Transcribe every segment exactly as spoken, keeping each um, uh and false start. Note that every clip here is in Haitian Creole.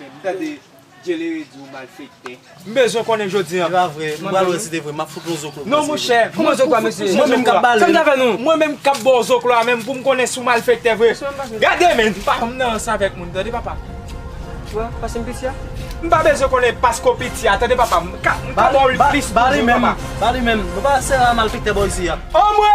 M tande Djelere di w malfektè. M bezwen konnen jodi a. Se pa vre, m pral wè si se vre, m ap fout yon zoklo. Non, monchè, kòman zoklo a, mesye? Mwen menm k ap ba l. Sa m ta fè nou? Mwen menm k ap ba w zoklo a menm pou m konnen si w malfektè vre. Gade, men, m pa janm nan ansanm avèk moun, tande, papa. Wè, pase m piti a. M pa bezwen konnen paske w piti a, tande, papa. M ka, m ka ba w plis toujou, papa. Ba li menm, ba li menm. Nou pa sere a malfektè bò isi a. Omwe!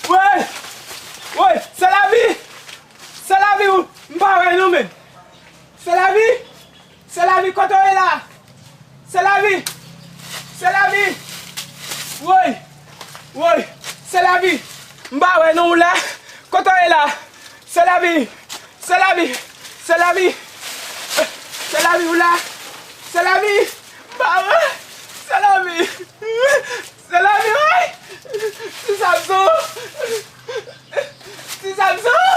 Woy! Woy! Se lavi! Se lavi ou! M pa wè non, men! Se lavi! Se lavi, kote w ye la? Se lavi! Se lavi! Woy! Woy! Se lavi! M pa wè non ou la! Kote w ye la? Se lavi! Se lavi! Se lavi! Se lavi ou la! Se lavi! M pa wè! Se lavi! Se lavi, woy! Ti Samson! Ti Samson!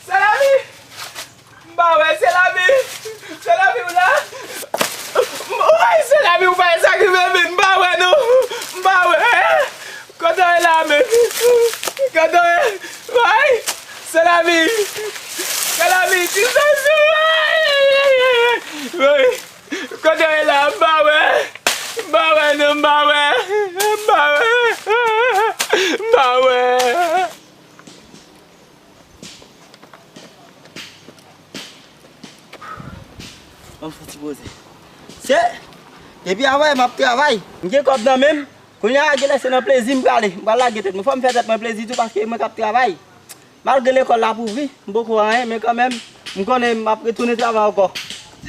Se lavi! M pa wè, se lavi. Se lavi ou la. Woy, se lavi ou pa wè sa ki fè men. M pa wè non. M pa wè. Kote w ye la men? Kote w ye? Woy, se lavi. Se lavi. Ti Samson. Woy. Kote w ye la? M pa wè. M pa wè non, m pa wè. M pa wè. M pa wè. Ban m fè ti poze. Se, depi avanyè m ap travay, m gen kòb nan men m. Kounye a, genlè se nan plezi m prale. M pral lage tèt mwen. Fò m fè tèt mwen plezi tou paske mwen k ap travay. Malgre lekòl la ap ouvri, m poko anyen, men kanmenm, m konnen m ap retounen travay ankò.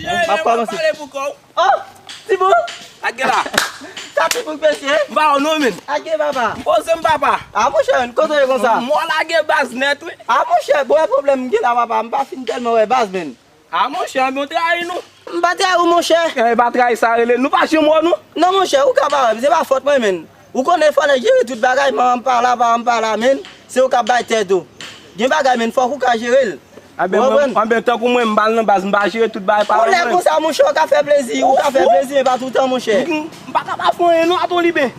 M ap kòmanse. Oh! Tibouk! Ak gen la. Sa Tibouk, mesye? M pa wè w non, men. Ak gen, papa? M poze m, papa. A, monchè, kote w ye konsa? M wè w lage baz nèt, wi. A, monchè, bon, e pwoblèm m gen la, papa. M pa fin tèlman wè baz, men. A, monchè, men w trayi nou. M pa trayi w, monchè. E pa trayi sa rele. Nou pa janm wè w, non. Non, monchè, ou ka pa wè m. Se pa fòt mwen, men. Ou konnen fò nèg jere tout bagay, manman m pa la, papa m pa la, men. Se ou k ap bay tèt ou. Gen bagay, men, fòk ou ka jere l. Anben, ou konprann? Anben, tankou mwen, m pa al nan baz, m pa jere tout bagay pa mwen. Ou lè konsa, monchè, ou ka fè plezi, ou ka fè plezi, men pa toutan, monchè. M, m pa ka pa fè anyen non a Ton Liben.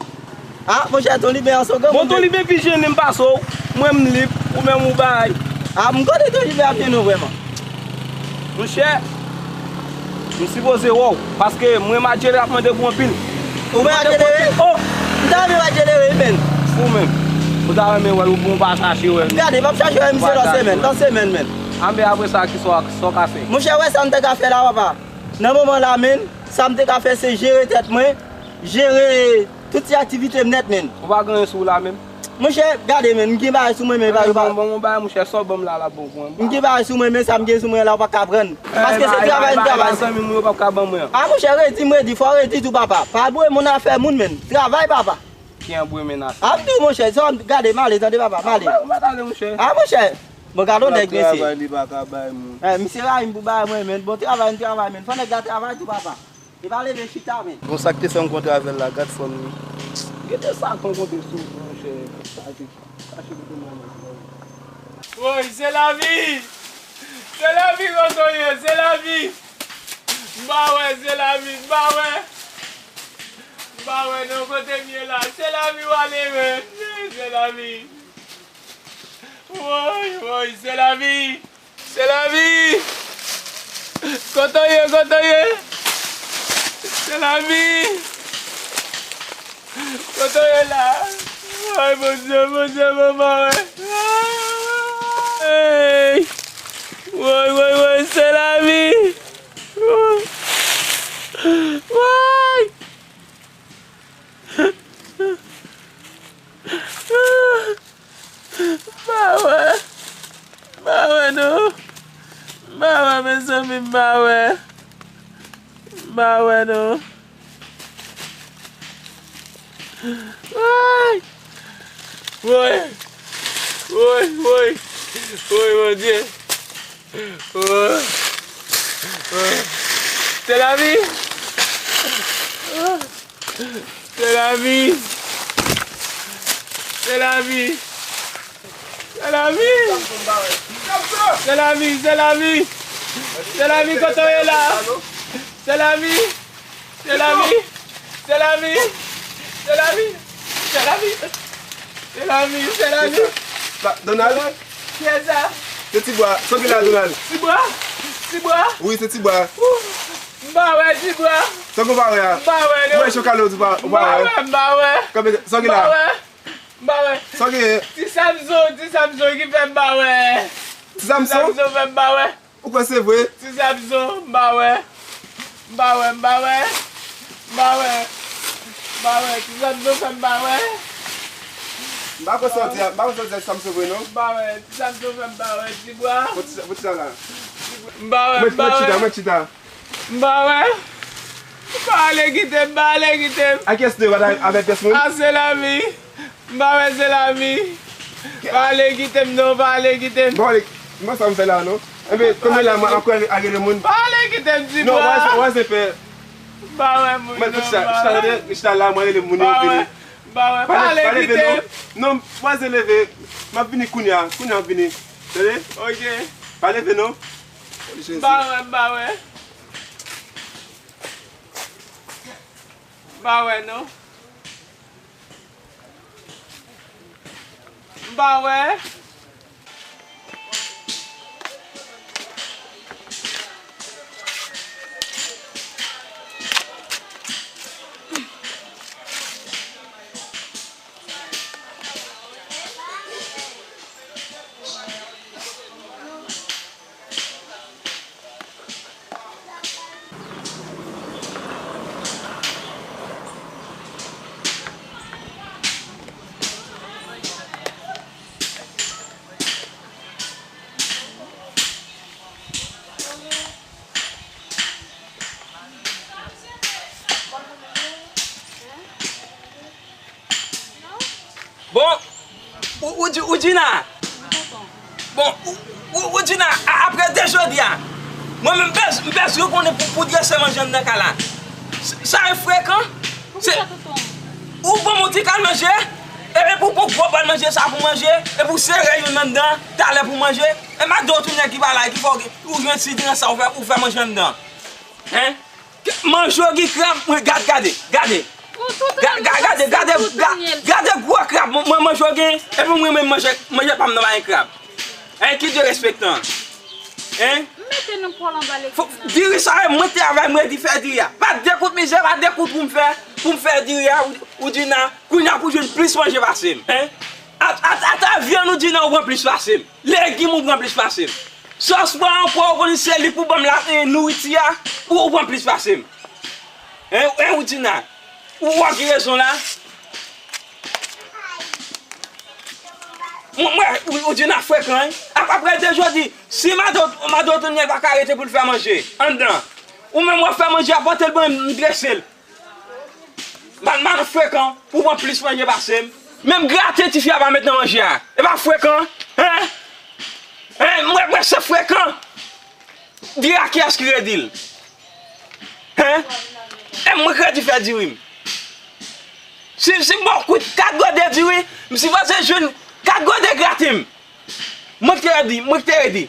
A, monchè, Ton Liben an se granmoun. Bon, Ton Liben pi jennen m pase w. Mwen, m lib, ou menm, ou bay. A, m konnen Ton Liben ap jennen w vrèman. Monchè, m sipoze wè w, paske mwen, Madjele ap mande pou anpil. Ou mwen ak Jenere? Oh! M ta renmen wè Jenere wi, menn. Ou menm. Ou ta renmen wè l, ou bon pa chache wè l. Gade, m ap chache wè misye lòt semèn, lòt semèn, menn. Anben apre sa, ki sa w ka fè? Monchè, wè sa m te ka fè la, papa. Nan moman la, menn, sa m te ka fè se jere tèt mwen, jere tout ti aktivite m nèt, menn. Ou pa gen anyen sou ou la menm? Monchè, gade, menn, m gen bagay sou mwen, men bagay pa. Bon, bon, bagay, monchè, sa w ban m la, la bon pou mwen. M gen bagay sou mwen, men sa m gen sou mwen la, ou pa ka pran. Paske se travay m travay. Zanmi m yo p ap ka ban mwen an. A, monchè, redi m redi, fò w redi tou, papa. Pa boure moun afè moun, menn. Travay, papa. Ki an boure moun afè? A, m di w, monchè, sa w gade, m ale, tande, papa, m ale. Ou pa t ale, monchè. A, monchè. Bon, gade yon nèg, mesye. Travay, li pa ka bay moun. Eh, misye rayi m pou bay mwen, menn. Bon travay, m travay, menn. Fò nèg la travay tou, papa. Li pa leve chita, menn. Bon, sa k te fè m kontre avè l la, gad fòm li. Gete sa k rankontre sou ou, monchè. Sa te fache kote mwen, monchè. Woy, se lavi! Se lavi, kote w ye, se lavi! M pa wè, se lavi, m pa wè! M pa wè, non, kote m ye la, se lavi w ale, menn! Se lavi! Woy, woy, se lavi! Se lavi! Kote w ye, kote w ye? Se lavi! Kote w ye la? Ay, Bondye, Bondye, papa, wè. Hey! Woy, woy, woy, se lavi! Woy! Woy! M pa wè. M pa wè non. M pa wè, mezanmi, m pa wè. M pa wè non. Woy! Woy! Woy, woy! Woy, Bondye! Woy! Woy! Se lavi! Se lavi. Se lavi. Se lavi. Se lavi, se lavi. Se lavi, kote w ye la? Se lavi. Se lavi. Se lavi. Se lavi. Se lavi. Se lavi, se lavi. Donald? Kiyès sa? Se Tibwa. Sa w gen la, Donald? Tibwa? Tibwa? Wi, se Tibwa. M pa wè Tibwa. Sa w gen w pa wè a? M pa wè non. Ou wè Chokalo di w pa wè? M pa wè, m pa wè. Sa w gen la? M pa wè. M pa wè. Sa w gen? Ti Samson, ti Samson ki fè m pa wè. Ti Samson? Ti Samson fè m pa wè. Ou kwè se vre? Ti Samson, m pa wè. M pa wè, m pa wè. M pa wè. M pa wè. Ti Samson fè m pa wè. M pa kwè sa w di a, m pa kwè sa w di a, Ti Samson vre non. M pa wè. Ti Samson fè m pa wè. Tibwa. Poutisa la? M pa wè, m pa wè. Mwen chita, mwen chita. M pa wè. M pa ale kite m, m pa ale kite m. A kiyès nou ye, avèk pyès moun? A se lavi. M pa wè se lavi. Pa ale kite m non, pa ale kite m. Bon, ale, m pa sa m fè la non. Enben, kounye la, mwen ankò a rele moun. Pa ale kite m, Tibwa. Non, w a, w a se fè. M pa wè moun non, m pa wè. Mwen chita, chita la, mwen rele moun yo vini. M pa wè, pa ale kite m. Non, w a se leve. M ap vini kounye a, kounye a m ap vini. Tande? Ok. Pa leve non. M pa wè, m pa wè. M pa wè non. M pa wè. Bon, ou, ou, Woodjina. Bon, ou, ou, Woodjina, a, apre de jodi a, mwen menm m pèse, m pèse rekonnen pou, pou drese manje anndan kay la. S-, sa e frekan. Se, ou ban m yon ti kal manje, epi pou, pou gwo bòl manje sa pou manje, epi w sere youn anndan, talè pou manje, e m ap di w tout nèg ki pa la, ki fè w gen, ou jwenn si gran sa w fè, ou fè manje anndan. Hein? Manje w gen krab, mwen gad, gade, gade. Ga-, ga-, gade, gade, ga-, gade gwo krab, mwen, manje w gen, epi mwen, mwen manje, manje pa m nan pa gen krab. Hein, ki derespektan. Hein? Diri sa, mwen travay, mwen di fè diri a. Pa de kout mizè, pa de kout pou m fè. pou m fè diri a, ou, ou di nan, kounye a pou jwenn plis manje pase m, en? At, at, ata vyann ou di nan ou pran plis pase m. Legim ou pran plis pase m. Sòs pwa ankò ou konn se li pou ban m la, eh, nouriti a, ou, ou pran plis pase m. En, en, ou di nan. Ou, ou wè ki rezon la? Mwen, mwen, ou, ou di nan frekan, en? Ap-, apre de jodi, si madan, madan Otonyèl pa ka rete pou l fè manje anndan, ou menm w ap fè manje a, pote l ban m, m drese l. Mal, mal frekan, ou pran plis manje pase m. Menm graten tifi a pa met nan manje a. E pa frekan, en? En, mwen, mwen se frekan. Diri a kiyès ki redi l? En? E mwen k redi fè diri m. Si, si m ba w kout kat gode diri, m sipoze jwenn kat gode graten m. Mwen ki te redi, mwen ki te redi.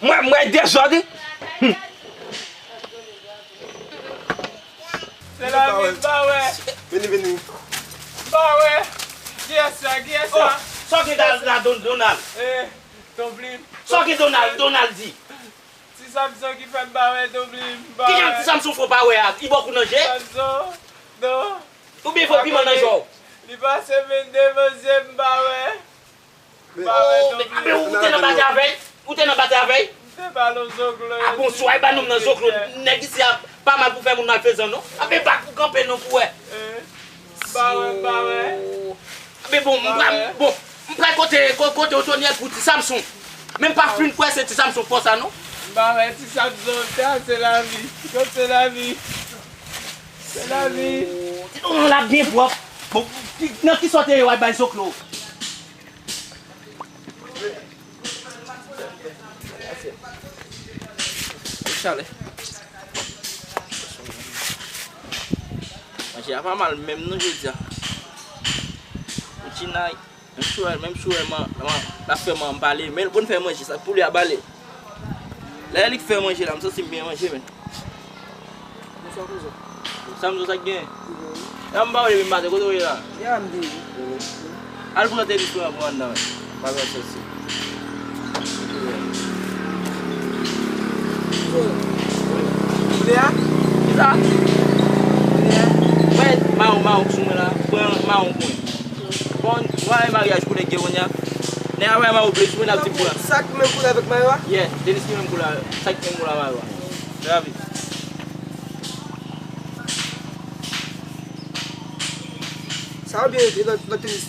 Mwen, mwen dezòd, wi. Hmm. Se lavi m pa wè. Vini, vini. M pa wè. Kiyès sa, kiyès sa? Oh, sa w gen la, la, Don-, Donald? Eh, Donblim. Sa w gen Donald, Donald di? Ti Samson ki fè m pa wè Donblim, m pa wè. Kijan Ti Samson fè w pa wè a? Li ba w kou nan je? Samson, non. Oubyen fè w piman nan je w? Li pase men devan je m, m pa wè. M pa wè Donblim. Abe, ou te nan batay avè l? Ou te nan batay avè l? M te ba l yon zoklo. A, bonswa, e ba nonm nan zoklo. Nèg isi a pa mal pou fè moun malfezan, non. Abe, bak ou kanpe, non, pou wè. Eh, m pa wè, m pa wè. Men bon, m pral, bon, m pral kote, ko-, kote Otonyèl pou Ti Samson. Men m pa fin kwè se Ti Samson k fè w sa, non. M pa wè Ti Samson, sa se lavi. Kot se lavi? Se lavi. Ti Donald la byen pwòp. Bon, ki, nan kisa w te ye w al bay zoklo? Chalè. Manje a pa mal menm non jodi a. Ou ti nay, menm si w wè, menm si w wè man, man, l ap fè man pale, men l konn fè manje, sa pou li a bale. Lè li k fè manje la, m santi m byen manje, men. Bonswa, kouzen. Samson, sa k gen? Kouzen. Nan m pa w depi maten, kote w ye la? Ya, m depi. Al pran tenis pou mwen, pou anndan, men. Pa fè sòsi. Kote a? Kisa? Kote a? Mwen, mawon, mawon sou mwen la. Pran mawon pou mwen. Bon, mwen maryaj pou nèg yo kounye a. Nèg a bay mayo ble sou mwen, l ap di m pou la. Sa ki menm koulè avèk mayo a? Yeah, tenis ki menm koulè, sa ki menm koulè mayo a. Lè a vit. Sa oubyen e lòt, lòt tenis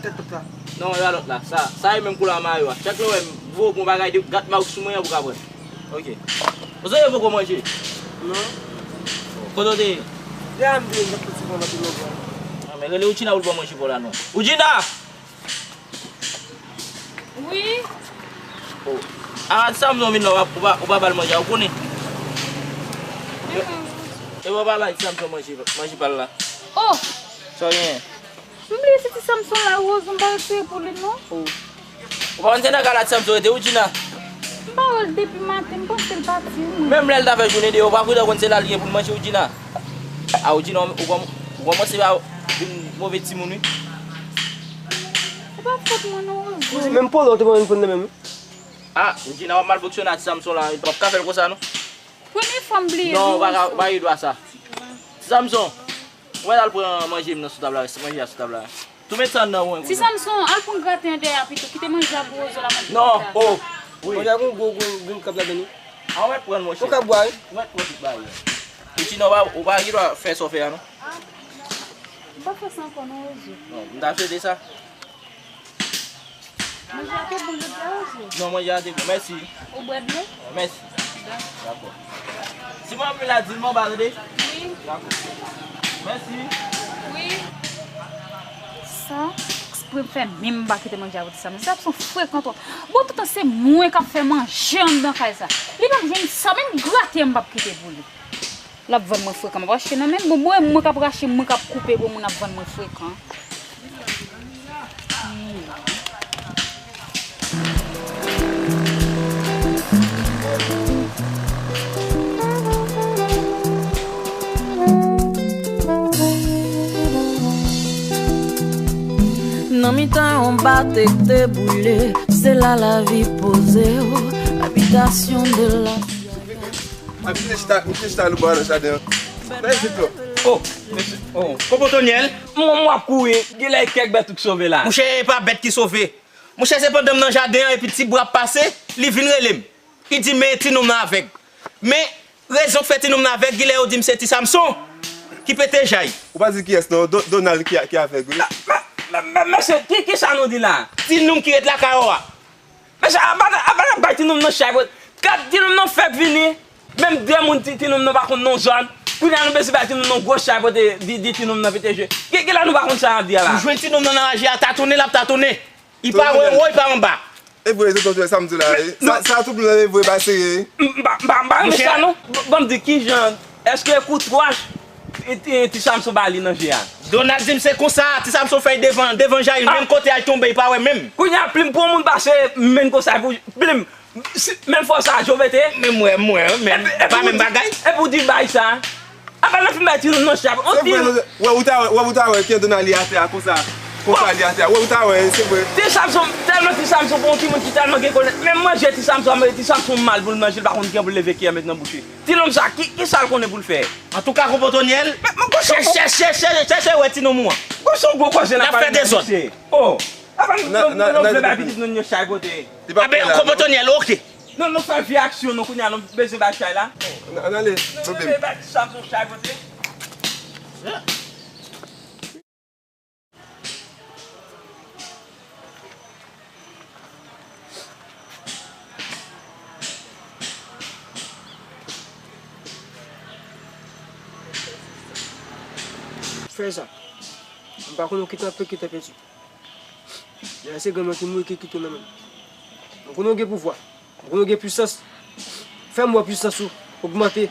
tèt pòt la? Non, e pa lòt la. Sa, sa e menm koulè mayo a. Chak lè w wè m voye yon bagay de gat mayo sou mwen an, ou ka pran. Ok. Ou sonje poko manje? Non. Kote w te ye? Dèyè m te ye, m t ap soti pran anpil lontan. Ah, men rele Woudjina pou l ban w manje pou w la non. Woudjina! Wi. Oh. Ah, Samson vin la, ou pa, ou pa, ou pa ba l manje, ou konnen. E bon, pa bay Samson manje, manje pa l la. Oh! Sa w genyen? M bliye se ti Samson la, Rose, m pa retire pou li, non. Oh. Ou pa konn se nan kay la ti Samson rete, Woudjina? M pa wè l depi maten, m panse l pati, wi. Menm lè l ta fè jounen deyò, ou pa koutan konn se la l gen pou l manje, Woudjina? A, Woudjina, ou, ou kòm-, ou kòmanse a vin move timoun, wi. Se pa fòt mwen, non, Rose. Menm polo, ou te pran yon fon de menm, wi. A, Woudjina, w ap mal fonksyone a ti Samson la, wi. W ap ka fè l konsa, non. Premye fwa m bliye. Non, ou pa ka, ou pa gen dwa sa. Ti Samson, ou mèt al pran manje m nan sou tab la, manje a sou tab la. Tou met sa anndan pou mwen. Ti Samson, al pran graten an dèyè a pito, kite manje a pou Rozo la manje. Non, oh, wi. Manje a gon gwo, gwo, gwo kab ladan li. A, ou mèt pran l, monchè. Ou ka bwè, wi. Ou mèt pran tout bagay. Ou ti non, ou pa, ou pa gen dwa fè sa w fè a, non. M pa fè sa ankò, non, Rozo. Non, m ta swete sa. Manje a te bon jodi a, Rozo? Non, manje a te bon, mèsi. Ou bwè dlo? Mèsi. Dakò. Si mwen ap vin la, di m anba, tande? Wi. Dakò. Mèsi. Wi. Sa, eksprè m fè menm m pa kite manje a pou ti sa. Men sa ap son frekan twòp. Bon, toutan se mwen k ap fè manje anndan kay sa. Li p ap jwenn sa, menm graten an m p ap kite pou li. L ap vann mwen frekan, m ap rache nan men l. Bon, mwen, mwen k ap rache, mwen k ap koupe, bon, moun ap vann mwen frekan. Nan mitan yon batèk te boule, se la lavi poze w, habitation de la. Mwen te chita, mwen te chita lou bò nan jaden an. Nan vit non. Oh, mesye, oh. Konpòtonyèl. Mwen, mwen ap kouri, genlè e kèk bèt ou k sove la. Monchè, e pa bèt ki sove. Monchè, se pandan m nan jaden an, epi ti bwa ap pase, li vin rele m. Li di, men ti nonm nan avèg. Men, rezon k fè ti nonm nan avèg, genlè yo di m se ti Samson ki pete jay. Ou pa di kiyès non, Do- Donald ki, ki avèg, wi. Men, men, men, mesye, ki, ki sa nou di la? Ti nonm ki ret lakay ou a. Mesye, apa, apa n ap bay ti nonm nan chay, bro. Gad ti nonm nan fèk vini. Menm de moun ti, ti nonm nan pa konn nan zòn. Kounye a nou bezwen bay ti nonm nan gwo chay pote di, di ti nonm nan pete je. Gen, gen la nou pa konn sa n ap di a la. Ou jwenn ti nonm nan nan raje a, tatounen l ap tatounen. Li pa wè wo, li pa anba. E vre, tonton, sa m di w la, wi. Sa, sa tout moun e vre, pa serye. M pa, m pa, m pa renmen sa, non. Bon, bon, m di, kijan, èske koutwach, e, e, ti Samson ba li nan je a? Donald di m se konsa, ti Samson fè l devan, devan Jail, menm kote a l tonbe, li pa wè menm. Kounye a, plim pou yon moun pase, menm konsa, pou, plim, si, menm fòs a, Jovete. Menm wè, m wè, menm, e pa menm bagay. Epi w di bay sa. Apa n ap fin bay ti nonm nan chay, on ti. Se vre, wè, ou ta wè, wè, ou ta wè ke Donald li atè a konsa, konsa li atè a. Wè, ou ta wè, se vre. Ti Samson, tèlman ti Samson pou yon timoun ki tèlman gen kolè. Menm manje ti Samson, ti Samson mal pou l manje, l pa konn kijan pou l leve kiyè met nan bouch li. Ti nonm sa, ki, ki sa l konnen pou l fè? Antouka, Konpòtonyèl, chèche, chèche, chèche, chèche wè ti nonm ou an. Gwo son gwo koze n ap fè dezòd. Oh, apa n, nou, nou vle bay pitit nou yon chay pote? Konpòtonyèl, oke. Non, nou fè vye aksyon, non, kounye a nou bezwen bay chay la. Ann ale, nou bezwen bay ti Samson chay pote. Frè sa, m pa konn ou ki tanpe ki tanpe di. Lè se granmè ki mouri ki kite w nan men m. M konnen w gen pouvwa. M konnen w gen pwisans. Fè m wè pwisans ou ogmante.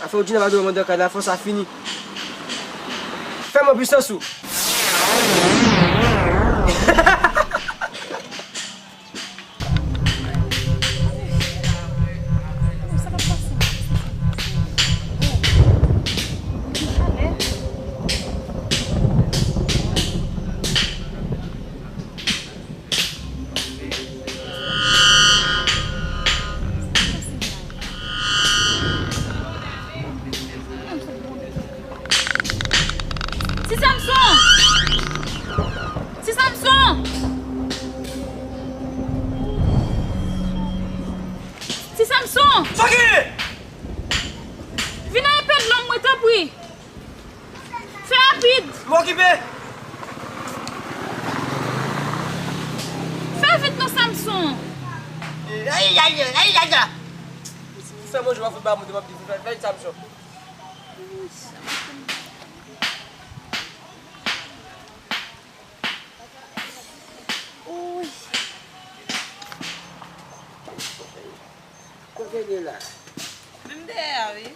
Afè w di nan pa dwe mandan kay la, fòs a fini. Fè m wè pwisans ou. Ti Samson! Ti Samson! Ti Samson! Sa ki? Vin nan epèd lòm mwen, tanpri! Fè rapid! M okipe! Fè vit non, Samson! Ayayay, ayayay! Fè manje w ap fout ba mwen, m ap di fè, fè vit, Samson. Uy. Kote l ye la? Menm dèyè a, wi.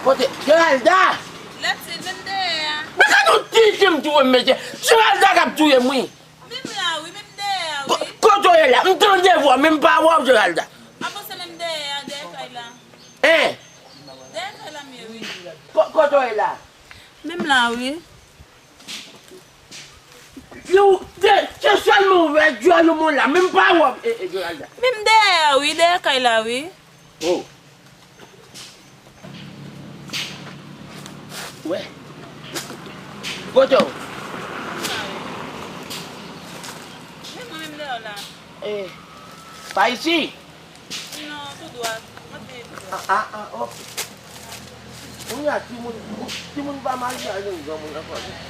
Kote? Geralda! Lèt, se menm dèyè a. Men gade yon ti fi m touye m, mesye. Geralda k ap touye m, wi. Menm la, wi, menm dèyè a, wi. Kote w ye la? M tande vwa, men m pa wè w, Geralda. Avanse menm dèyè a, dèyè kay la. Hein? Dèyè kay la m ye, wi. Ko-, kote w ye la? Menm la, wi. Yo, te, te sèlman ouvè djòl ou mwen la, menm pa wòb, e, e, Geralda. Menm dèyè a, wi, dèyè kay la, wi. Oh. Wè. Kote w? Menm mwen, menm dèyè w la. E, pa isi? Non, tou dwat. Mwen te tou dwat. Ah, ah, ah, ok. Kounye a, timoun, timoun pa marye ak yon granmoun ankò, non.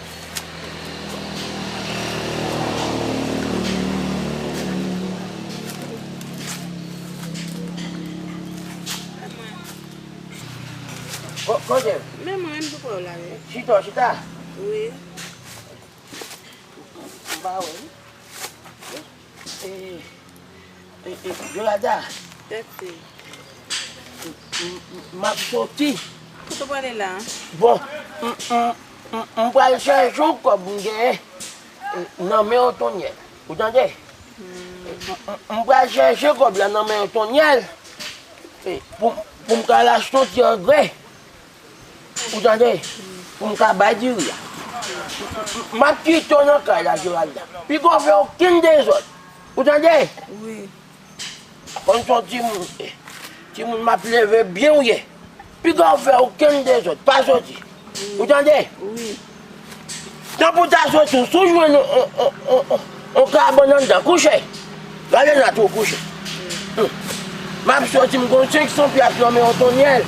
Ko-, kote? Men mwen, menm pou pa w la, wi. Chita, chita. Wi. M pa wè, wi. E, e, e, Yolanda. Tèt se. M, m, m, m ap soti. Kote w prale la? Bon, m, m, m, m pral chèche yon kòb m genyen nan men Otonyèl. Ou tande? Hmm. M, m, m pral chèche kòb la nan men Tonyèl, e, pou, pou m ka al achte yon ti angrè. Ou tande? Pou m ka bay diri a. M, m, m ap kite w nan kay la, Geralda. Piga w fè okenn dezòd. Ou tande? Wi. Konn se yon timoun, timoun m ap leve byen ou ye. Piga w fè okenn dezòd, pa soti. Ou tande? Wi. Tanpri w ta soti, si w jwenn yon, yon, yon, yon, yon kabann anndan, kouche. Gade nan twou kouche. Hum. M ap soti, m gon senk san pyas nan men Otonyèl.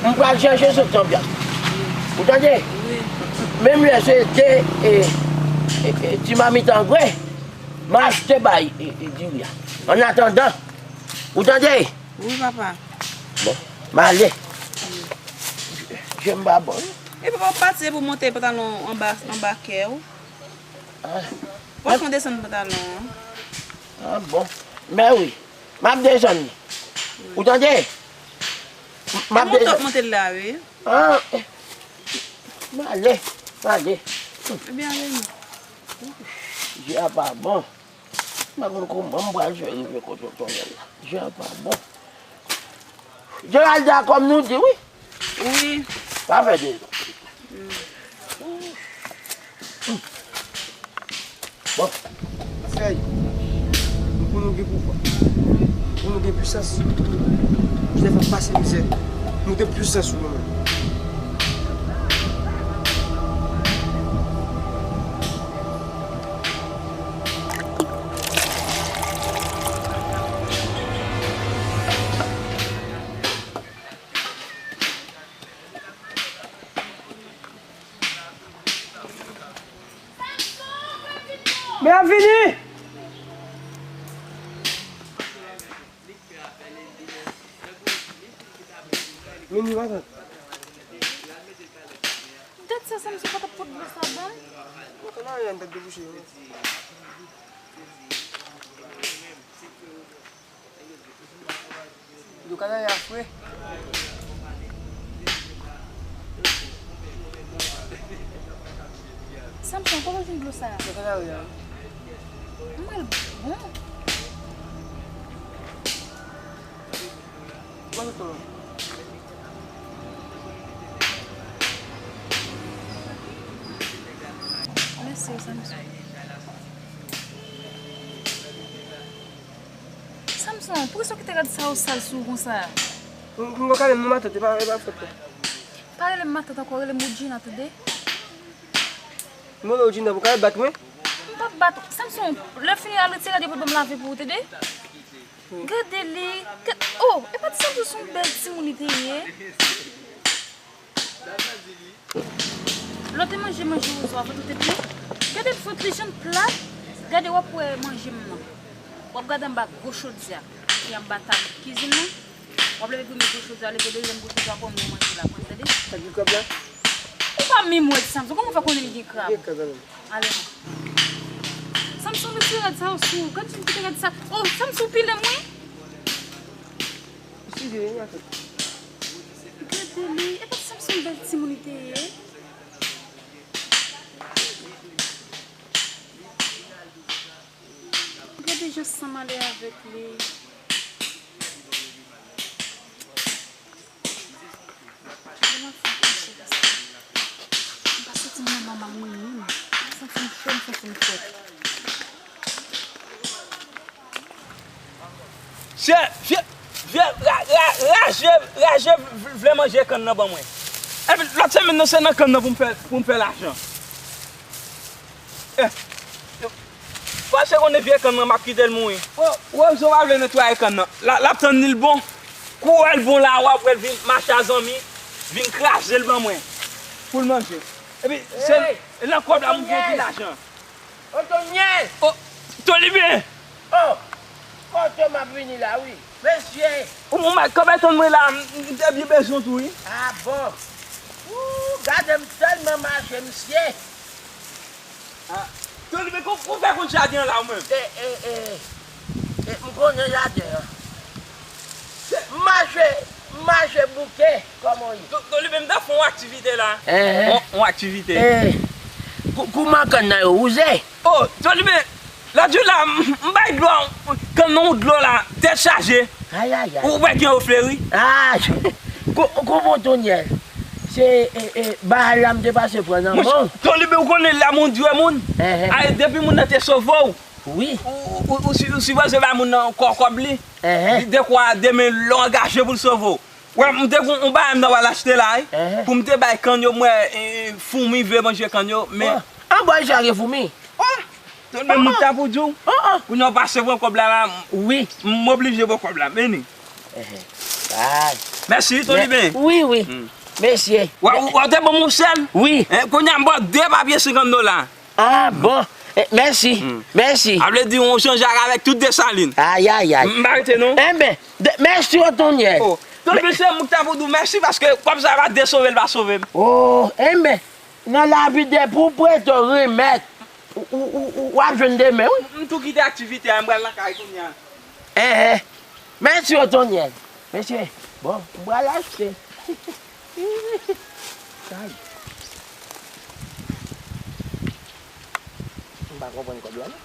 M pral chèche senk san pyas. Ou tande? Wi. Menm lè se de, e, e, e, ti mamit angrè. M achte bay, e, e, diri a. Annatandan, ou tande? Wi, papa. Bon, m ale. Je m pa bon. E papa, w pati pou monte pantalon anba, anba kè w. Ah. Franchman, desann pantalon an. Ah, bon. Men wi. M ap desann li. Ou tande? M ap desann. Monte, monte la, wi. Ah, eh. M ale, m ale. Ebyen, ale non. Je a pa bon. M pa konn kòman m pral fè rive kote Otonyèl la. Je a pa bon. Geralda, kòm nou di, wi. Wi. Pa fè dezòd. Bon. Fèy, nou pou nou gen pouvwa. Pou nou gen pisans. Joseph ap pase mizè. Nou gen pisans sou nou menm. Men ap vini! Vini, matant. Dat sa, Samson pa t ap pot dlo sa ban m? Mwen konn anyen, m t ap debouche, wi. Dlo kanari a fre. Samson, kote w jwenn dlo sa a? Dlo kanari a, wi. Mwen, bon. Mwen, tonton. Mèsi, Samson. Samson, poukisa w kite rad sa yo sal sou ou konsa? M, m poko ale m non matant, e pa, e pa fòt mwen. Pa rele m matant ankò, rele m Woodjina, tande? M rele Woodjina, pou w ka bat mwen? M p ap bat ou. Samson, lè fini al retire rad yo pou ban m lave pou ou, tande? Gade li, gad, oh, e pa t Samson se yon bèl timoun li te ye? Lè w te manje manje wozo a, vant ou te plen? Gade vant li jan l plat. Gade, w ap wè manje m nan. W ap gade anba gwo chodyè ki anba tab kizin nan. W ap leve premye gwo chodyè, leve dezyèm gwo chodyè, pou w manje la, pou w tande. Sa gen krab la? Ou pa menm wè Samson, kòman w fè konnen l gen krab? Gen krab la menm. Ale non. Samson, retire rad sa yo sou ou. Gad jan l kite rad sa. Oh, Samson, w pile m wi. Eskize, wi, matant. Gade li, e pa t Samson bèl timoun li te ye? Gade jan san m ale avèk li. Gade m ap fè kouche la sa. M pa santi m nan nòmal mwen menm. M santi m cho, m santi m frèt. Chè, fye, fye, ra, ra, raje, raje v-, vle manje kann nan ban mwen. Epi lòt semèn nan se nan kann nan pou m fè, pou m fè lajan. Eh, paske konnen vye kann nan m ap kite l mouri. Wozo pa vle netwaye kann nan. L ap tann li l bon. Kou wè l bon la, w ap wè l vin mache a zanmi, vin kraze l ban mwen. Pou l manje. Epi se nan kòb la m gen ti lajan. Otonyèl! Oh, Toliben! Oh, kote m ap vini la, wi. Mesye! Ou, ou, kanpe tann mwen la, m, m te byen bezwen w tou, wi. Ah bon? Ooh, gade m tèlman mache, mesye. Ah, Toliben, kou, kou fè konn jaden an la, ou menm? E, e, e, e, m konnen jaden an. M mache, m mache bouke, kòman w ye? Toliben, m t ap fè yon aktivite la. Enhen. Yon, yon aktivite. Eh, kou, kouman kann nan yo wouze? Oh, Toliben, Lòt jou la, m, m bay dlo, kann nan yon dlo la, tèt chaje. Ayayay. Ou wè gen yo fleri? Ah, ko-, kòman Tonyèl? Se, e, e, bagay la m te pase pran nan men w. Tonliben, ou konnen lè moun dwe moun. Enhen. Ay, depi moun nan te sove w, wi, ou, ou, ou, si- ou sipoze bay moun nan kò kòb li. Enhen. Dekwa demen lè w angaje pou l sove w. Wè, m te gon yon bagay m ta pral achte la, wi. Enhen. Pou m te bay kann yo, m wè, e, foumi vle manje kann yo, men. An bò sa gen foumi? Oh! Tonliben, m ta pou di w. Kounye a w pase pran kòb la, la, m, wi, m oblije pran kòb la, men ni. Enhen. Ay. Mèsi, Tonliben. Wi, wi. Mesye. Wè, w, w te ban m yon sèl? Wi. Kounye a m ba w de papye senkant dola. Ah, bon. Eh, mèsi. Mèsi. A vle di, yon Jan Jak avèk tout Desalin. Ayayay. M pa rete, non. Enben, de- mèsi, Otonyèl. Oh, Tonliben, se mwen ki ta pou di w mèsi, paske kòb sa pa desove l pa sove m. Oh, enben, nan lavi depi w prete w remèt, ou, ou, ou, ou, w ap jwenn demen, wi. M tou kite aktivite a, m pral lakay kounye a. Enhen. Mèsi, Otonyèl. Mesye, bon, m pral achte. Kay. M pa konprann kòb la, non.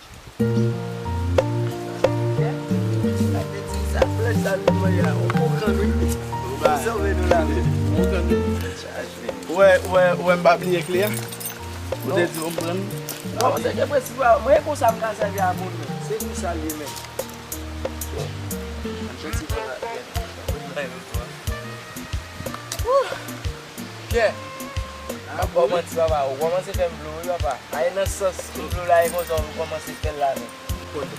Sa vle di sa, flèch sa nou voye a, on bon kann, wi. Sove nou la, wi. Bon kann, wi. Wè, wè, wè, m pa bliye kle a. Ou te di w pran. Non, se ke prensip la, mwen e konsa m ka sèvi a moun, men. Se konsa l ye, men. Wouh! Pyè, m ap ba w manti, papa. Ou kòmanse fè m vle w, wi, papa. Ay, nan sans m vle w la, e konsa ou kòmanse fè l la, men.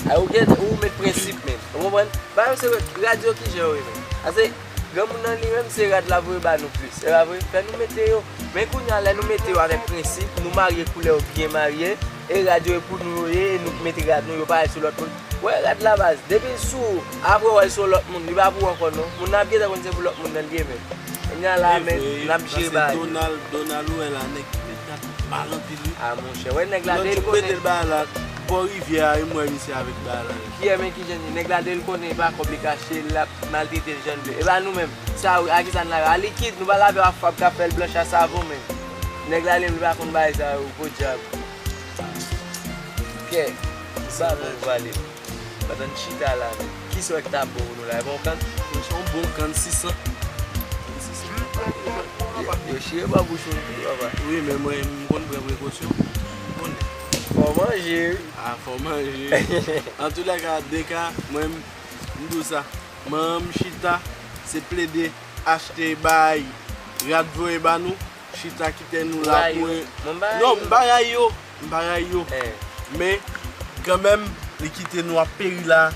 Ay, ou gen, ou met prensip, men. Ou konprann? Bagay yo se radyo ki jan yo ye, men. Ase, granmoun nan li menm, se rad l ap voye ba nou plis. Se pa vre? Fè nou mete yo. Men kounye a, lè nou mete yo avèk prensip, nou marye koulè yo byen marye, e rad yo e pou nou yo ye, e nou k mete rad nou, yo pa al sou lòt moun. Wè rad la baz, depi l sou ou, apre w al sou lòt moun, li pa pou ou ankò non. Moun nan ap gentan konn se pou lòt moun nan l ye menm. Kounye a la, men, n ap jere bagay. Donald, Donald ou wè la, nèg ki met rad mal anpil wi. A monchè, wè nèg la de l konnen. Lòt jou m mete l bagay la, bò rivyè a, e m wè misye avèk bagay la. Kiyè men kijan li, nèg la de l konnen, e pa kòb li ka achte l, l ap maltrete l jan l vle. E pa nou menm, sa a kisa n lave a likid, nou pa lave a fab k ap fè l blanch a savon menm. Nèg la li menm li pa konn bagay sa yo, podyab. Pyè, sa bon pou pale. Pandan n chita la, men, kisa w wè k ta bon pou nou la? E pa yon kann? Yon bon kann sisan. Yo chire bò bouch moun tou, papa. Wi, men mwen, m konn pran prekosyon. M konnen. Fò w manje, wi. A, fò w manje. Antoulèka, deka, mwen, m, m di w sa. Manman m chita, se plede achte bay, rad voye ba nou. Chita kite nou la pou. Non, m pa ray yo. M pa ray yo. Men, kanmenm, li kite nou ap peri la.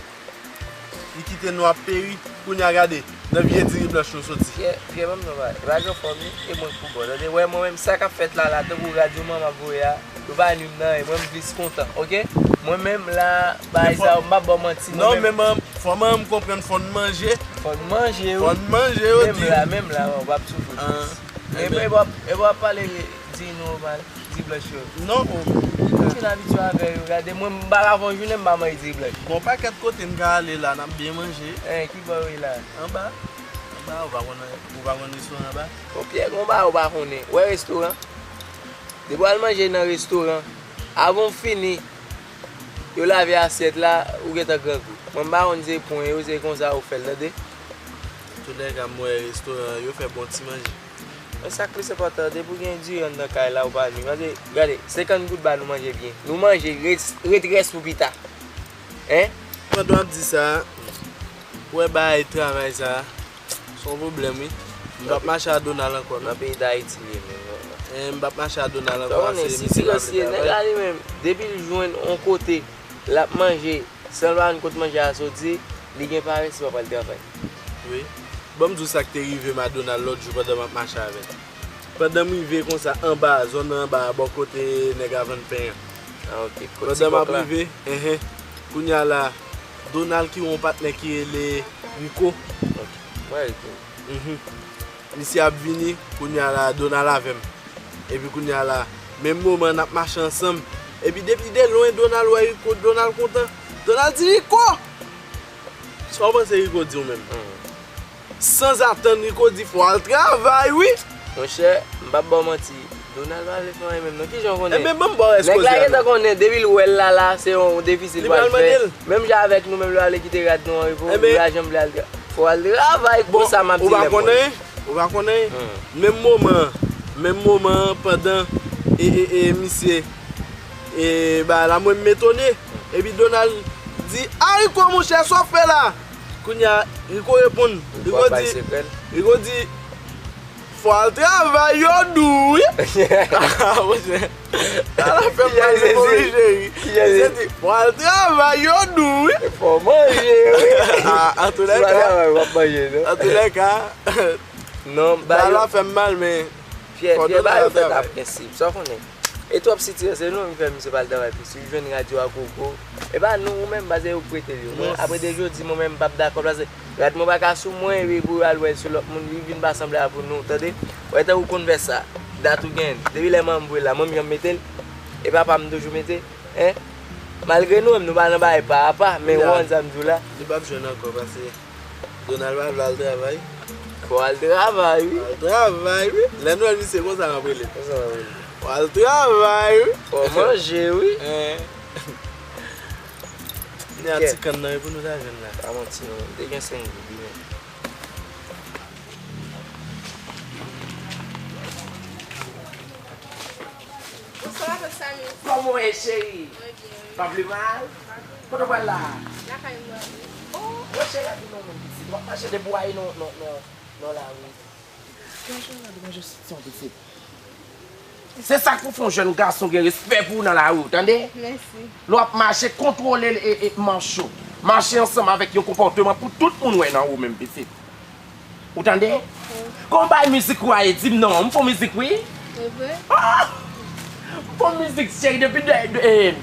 Li kite nou ap peri. Kounye a gade, nan vye diri blanch nou soti. Pyè, Pyè, ban m non, pa, e pa gen fòm li, e mwen k pou ba w. Tande, wè, mwen menm, sa k ap fèt la, la, tankou radyo m an m ap voye a, yo pa nwi m nan anyen, mwen, m plis kontan, oke? Mwen menm, la, bagay sa yo, m p ap ba w manti, mwen menm. Non, men, fò manman m konprann, fò n manje. Fò n manje, wi. Fò n manje, yo di. Menm la, menm la, w ap soufri plis. Epi, epi w ap, epi w ap pale diri nou mal, diri blanch yo. Non, o. Ou fin abitye avè yo, gade, mwen, m pa ka fè yon jounen, m pa manje diri blanch. Gon pakèt kote n ka ale la, n ap byen manje. En, ki bò w ye la? Anba. Anba, ou pa konn, ou pa konn restoran anba? Bon, Pyè, gon bagay ou pa konnen. Ou wè restoran? Depi w al manje nan restoran, avan w fini, yo lave asyèt la, ou gentan grangou. Mwen, m pa konn se pwen yo, se konsa yo fè l, tande? Toulèka, m wè restoran yo fè bon ti manje. Men sa k plis enpòtan, depi w gen diri anndan kay la, ou pa nwi. Paske, gade, senkant goud ba nou manje byen. Nou manje, ret, ret rès pou pita. Hein? Pandan w ap di sa, ou wè bagay travay sa, se yon pwoblèm, wi. M p ap mache a Donald ankò, non. Nan peyi Dayiti li ye menm, non. Eh, m p ap mache a Donald ankò, paske misye pa vle travay. Nèg la li menm, depi l jwenn yon kote, l ap manje, san l pa konn kot manje a soti, li gen parès, li pa pral travay. Wi. Ban m di w sa k te rive m a Donald lòt jou pandan m ap mache avè l. Pandan m rive konsa anba, zòn nan anba a, bò kote nèg a vann pen an. Ah, ok. Kot ti kòk la? Pandan m ap rive, enhen. Kounye a la, Donald ki yon patnè ki rele Rico. Ok. Mwen Rico. Mhm. Misye ap vini, kounye a la, Donald avè m. Epi kounye a la, menm moman n ap mache ansanm. Epi depi de lwen, Donald wè Rico, Donald kontan. Donald di, "Rico!" Sa w panse Rico di w menm? Hmm. Sanzatann, Rico di, "Fò w al travay, wi!" Monchè, m p ap ba w manti. Donald pa vle fè anyen menm non. Kijan w konnen? Ebyen, ban m ba w rès koze a non. Nèg la gentan konnen, depi l wè l la, la, se yon defisil li pral fè. Menm jan avèk nou menm, lè w ale kite rad nou an repo, li pa janm vle al tra-, fò w al travay, konsa m ap di nèg mwen. Ou pa konnen? Ou pa konnen? Menm moman an, menm moman an, pandan e, e, e, misye, e, bagay la, mwen m etone. Epi Donald di, "A Rico, monchè, sa w fè la?" Kounye a, Rico reponn. Rico di, Rico di, "Fò al travay, yo dou wi." Ah, monchè. Sa la fè m mal, se pou li, cheri. Misye di, "Fò al travay, yo dou wi." Fò manje, wi. Ah, antoulèka. Si w pa travay, w ap manje, non? Antoulèka. Non, ba yo. Sa la fè m mal, men fò Donald al travay. Pyè, Pyè, ba yo fèt a prensip. Sa w konnen? E twòp sitirè, se nou menm ki fè misye pa al travay plis. Li jwenn radyo a gogo. E pa nou, ou menm, paske yo prete l yo. Mwen, apre de jodi, mwen menm, m p ap dakò, paske rad mwen pa ka sou mwen, epi pou yo al wè l sou lòt moun, li vin pa sanble avè nou, tande? Wè, tankou w konn fè sa, dat ou gen, depi lè manman m voye l la, mwen menm jan m mete l, e papa m toujou mete, en? Malgre nou menm, nou pa nan bagay pa apa, men ou konprann sa m di w la? Li p ap jwenn ankò, paske Donald pa vle al travay. Fò al travay, wi. Al travay, wi. Lè nou wè misye konsa, n ap rele. Konsa n ap rele. Fò al travay, wi. Fò manje, wi. Hein. Ni a ti kann nan, wi, pou nou ta jwenn la. Pa manti, non. M te gen senk goud, wi, men. Bonswa, Papa Samy. Kòman w ye, cheri? Mwen byen, wi. Pa pi mal? Pa pi mal. Kote w pral la? Lakay mwen, wi. Oh, monchè, gade yon moun pitit. W ap mache debwaye nan, nan, nan, nan lari. Gade yon jèn gason pitit. Se sa k pou fè yon jèn gason gen respè pou ou nan lari, w tande? Mèsi. Lè w ap mache, kontwole, e, e, manch ou. Mache ansanm avèk yon konpòteman pou tout moun wè nan ou menm, pitit. Ou tande? Wi. Kòman w bay mizik ou a ye? Di m non, m fon mizik wi. Se vre? Ah! M fon mizik, cheri, depi de, de, eh,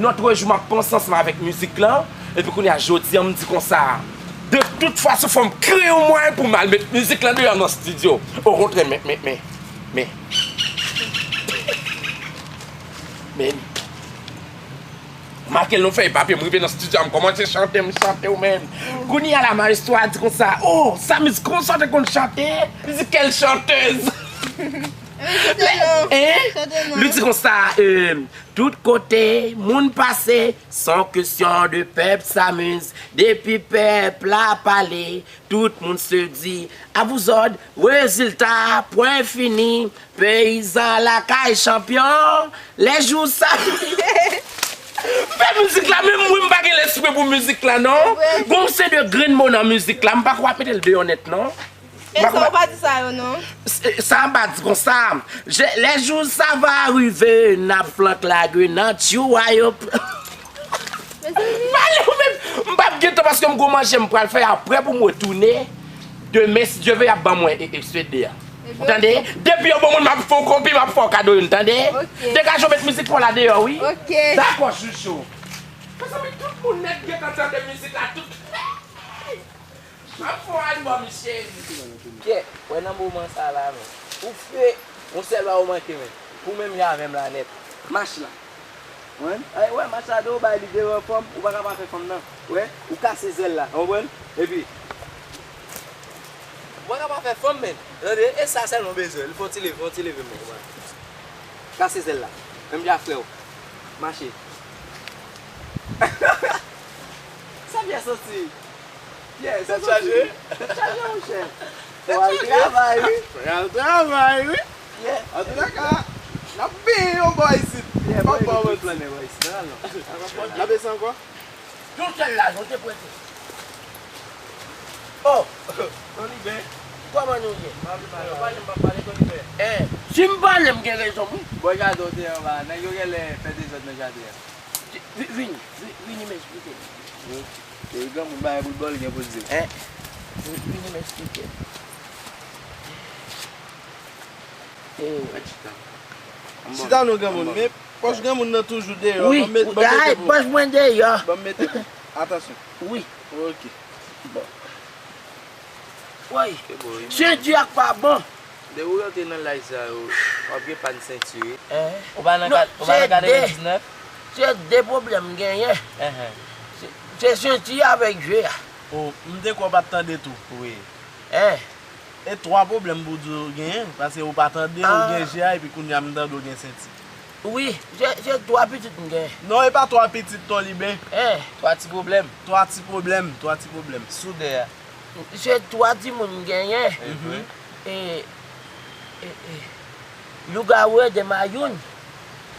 lòt jou m ap panse ansanm avèk mizik lan, epi kounye a jodi a m di konsa, de tout fason fò m kreye yon mwayen pou m al met mizik lan deyò nan estidyo. Okontrè, men, men, men, men, men, make l nou fèy papye, m rive nan estidyo a, m kòmanse chante, m chante w menm. Kounye a la, maestro a di konsa, "Oh, sa mizik konsa w te konn chante?" Li di, "Quelle chanteuse!" Hein? Li di konsa, euh, tout kote moun pase, son kesyon de pèp s'amuse. Depi pèp la pale, tout moun se di, à vous ordres, résultat, point fini. Peyizan lakay chanpyon, lè jou sa. M fè mizik la, menm mwen m pa gen lespri pou mizik la, non. Gon se de grenn mo nan mizik la, m pa kwè w ap mete l deyò nèt, non. E sa, ou pa di sa yo, non. Sa m pa di konsa. Je, lè jou sa va rive, n ap flank lage nan tchou a yo. Mezanmi. Pale ou menm. M p ap gen tan paske m gon manje m pral fè apre pou m retounen. Demen, si Dye ve, y ap ban mwen e, e, C D a. Ou tande? Depi yo bon moun, m ap fè w kopi, m ap fè w kado youn, tande? Ok. Degaje w met mizik pa w la deyò, wi. Ok. Dakò, chouchou. Mezanmi, tout moun nèt gentan tande mizik la, tout. M ap fè w albòm, cheri. Pyè, wè nan moman sa la, men. Ou fè, yon sèl ba ou manke, men. Ou menm jan avè m la nèt. Mach la. Konprann? Ay, wè, mach la de ou bay li devan fanm, ou pa ka pa fè fanm nan. Wè, ou kase zèl la, konprann? Epi, ou pa ka pa fè fanm, men. Tande, e sa sèlman w bezwen. Li fè w ti leve, fè w ti leve, men, konprann? Kase zèl la. Menm jan frè w. Mache. Sa Pyè santi? Pyè, se soti. Tèt chaje? Tèt chaje, monchè. Fò al travay, wi. Fò al travay, wi. Pyè. Antoulèka, n ap benyen yon bò isit. Pyè, pa bò mwen. N ap ese ankò? Yon sèl lajan, w te prete. Oh! Tony Ben. Kòman nou ye? M ap pale, m ap pale, Tony Ben. Eh, si m pale, m gen rezon, wi. Bò jaden w te anba, nèg yo genlè fè dezòd nan jaden an. Vi-, vini, vi-, vini m esplike. Wi. E granmoun bagay pou l ba w, li gen pou l di w. Eh, vi-, vini m esplike. Eh. Chita non, granmoun, men pòch granmoun nan toujou deyò. Wi, ban m met-, ban m mete pou ou. Pòch mwen deyò. Ban m mete pou ou. Atansyon. Wi. Ok. Bon. Woy, senti a k pa bon. Depi w rantre nan laj sa yo, w ap gen pàn senti, wi. Hein? Ou pa nan kat-, ou pa nan katrevendiznèf? Se de pwoblèm m genyen. Hein, hein. Se, se senti avèk je a. Oh, m te kwè w pa t tande tou. Wi. Hein? E twa pwoblèm pou di w genyen, paske ou pa tande, ou gen je a, epi kounye a m tande w gen senti. Wi, se, se twa pitit m genyen. Non, e pa twa pitit, Toliben. Eh, twa ti pwoblèm. Twa ti pwoblèm, twa ti pwoblèm. Soudè a. Se twa timoun m genyen. E, e, e, lougawou ede m a youn.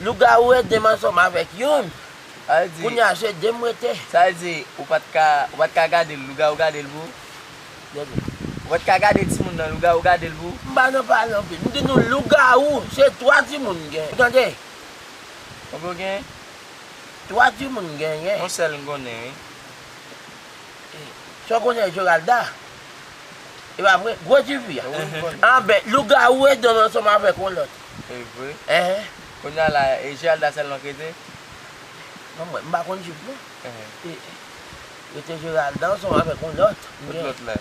Lougawou ede m ansanm avèk youn. Sa vle di, kounye a se de m rete. Sa vle di, ou pa t ka, ou pa t ka gade l, lougawou gade l pou ou? Gade. Ou pa t ka gade timoun nan, lougawou gade l pou ou? M pa nan pale anpil. M di nou lougawou, se twa timoun m gen. Ou tande? Konbyen w gen? Twa timoun m genyen. Yon sèl m konnen, wi. Sa w konnen Geralda? E pa vre? Gwo tifi a. Wi, m konnen. Anben, lougawou ede m ansanm avèk yon lòt. E vre? Enhen. Kounye a la, e Geralda sèlman k rete? Non, mwen, m pa konn chif non. Enhen. E, e, rete Geralda ansanm avèk yon lòt. Kot lòt la?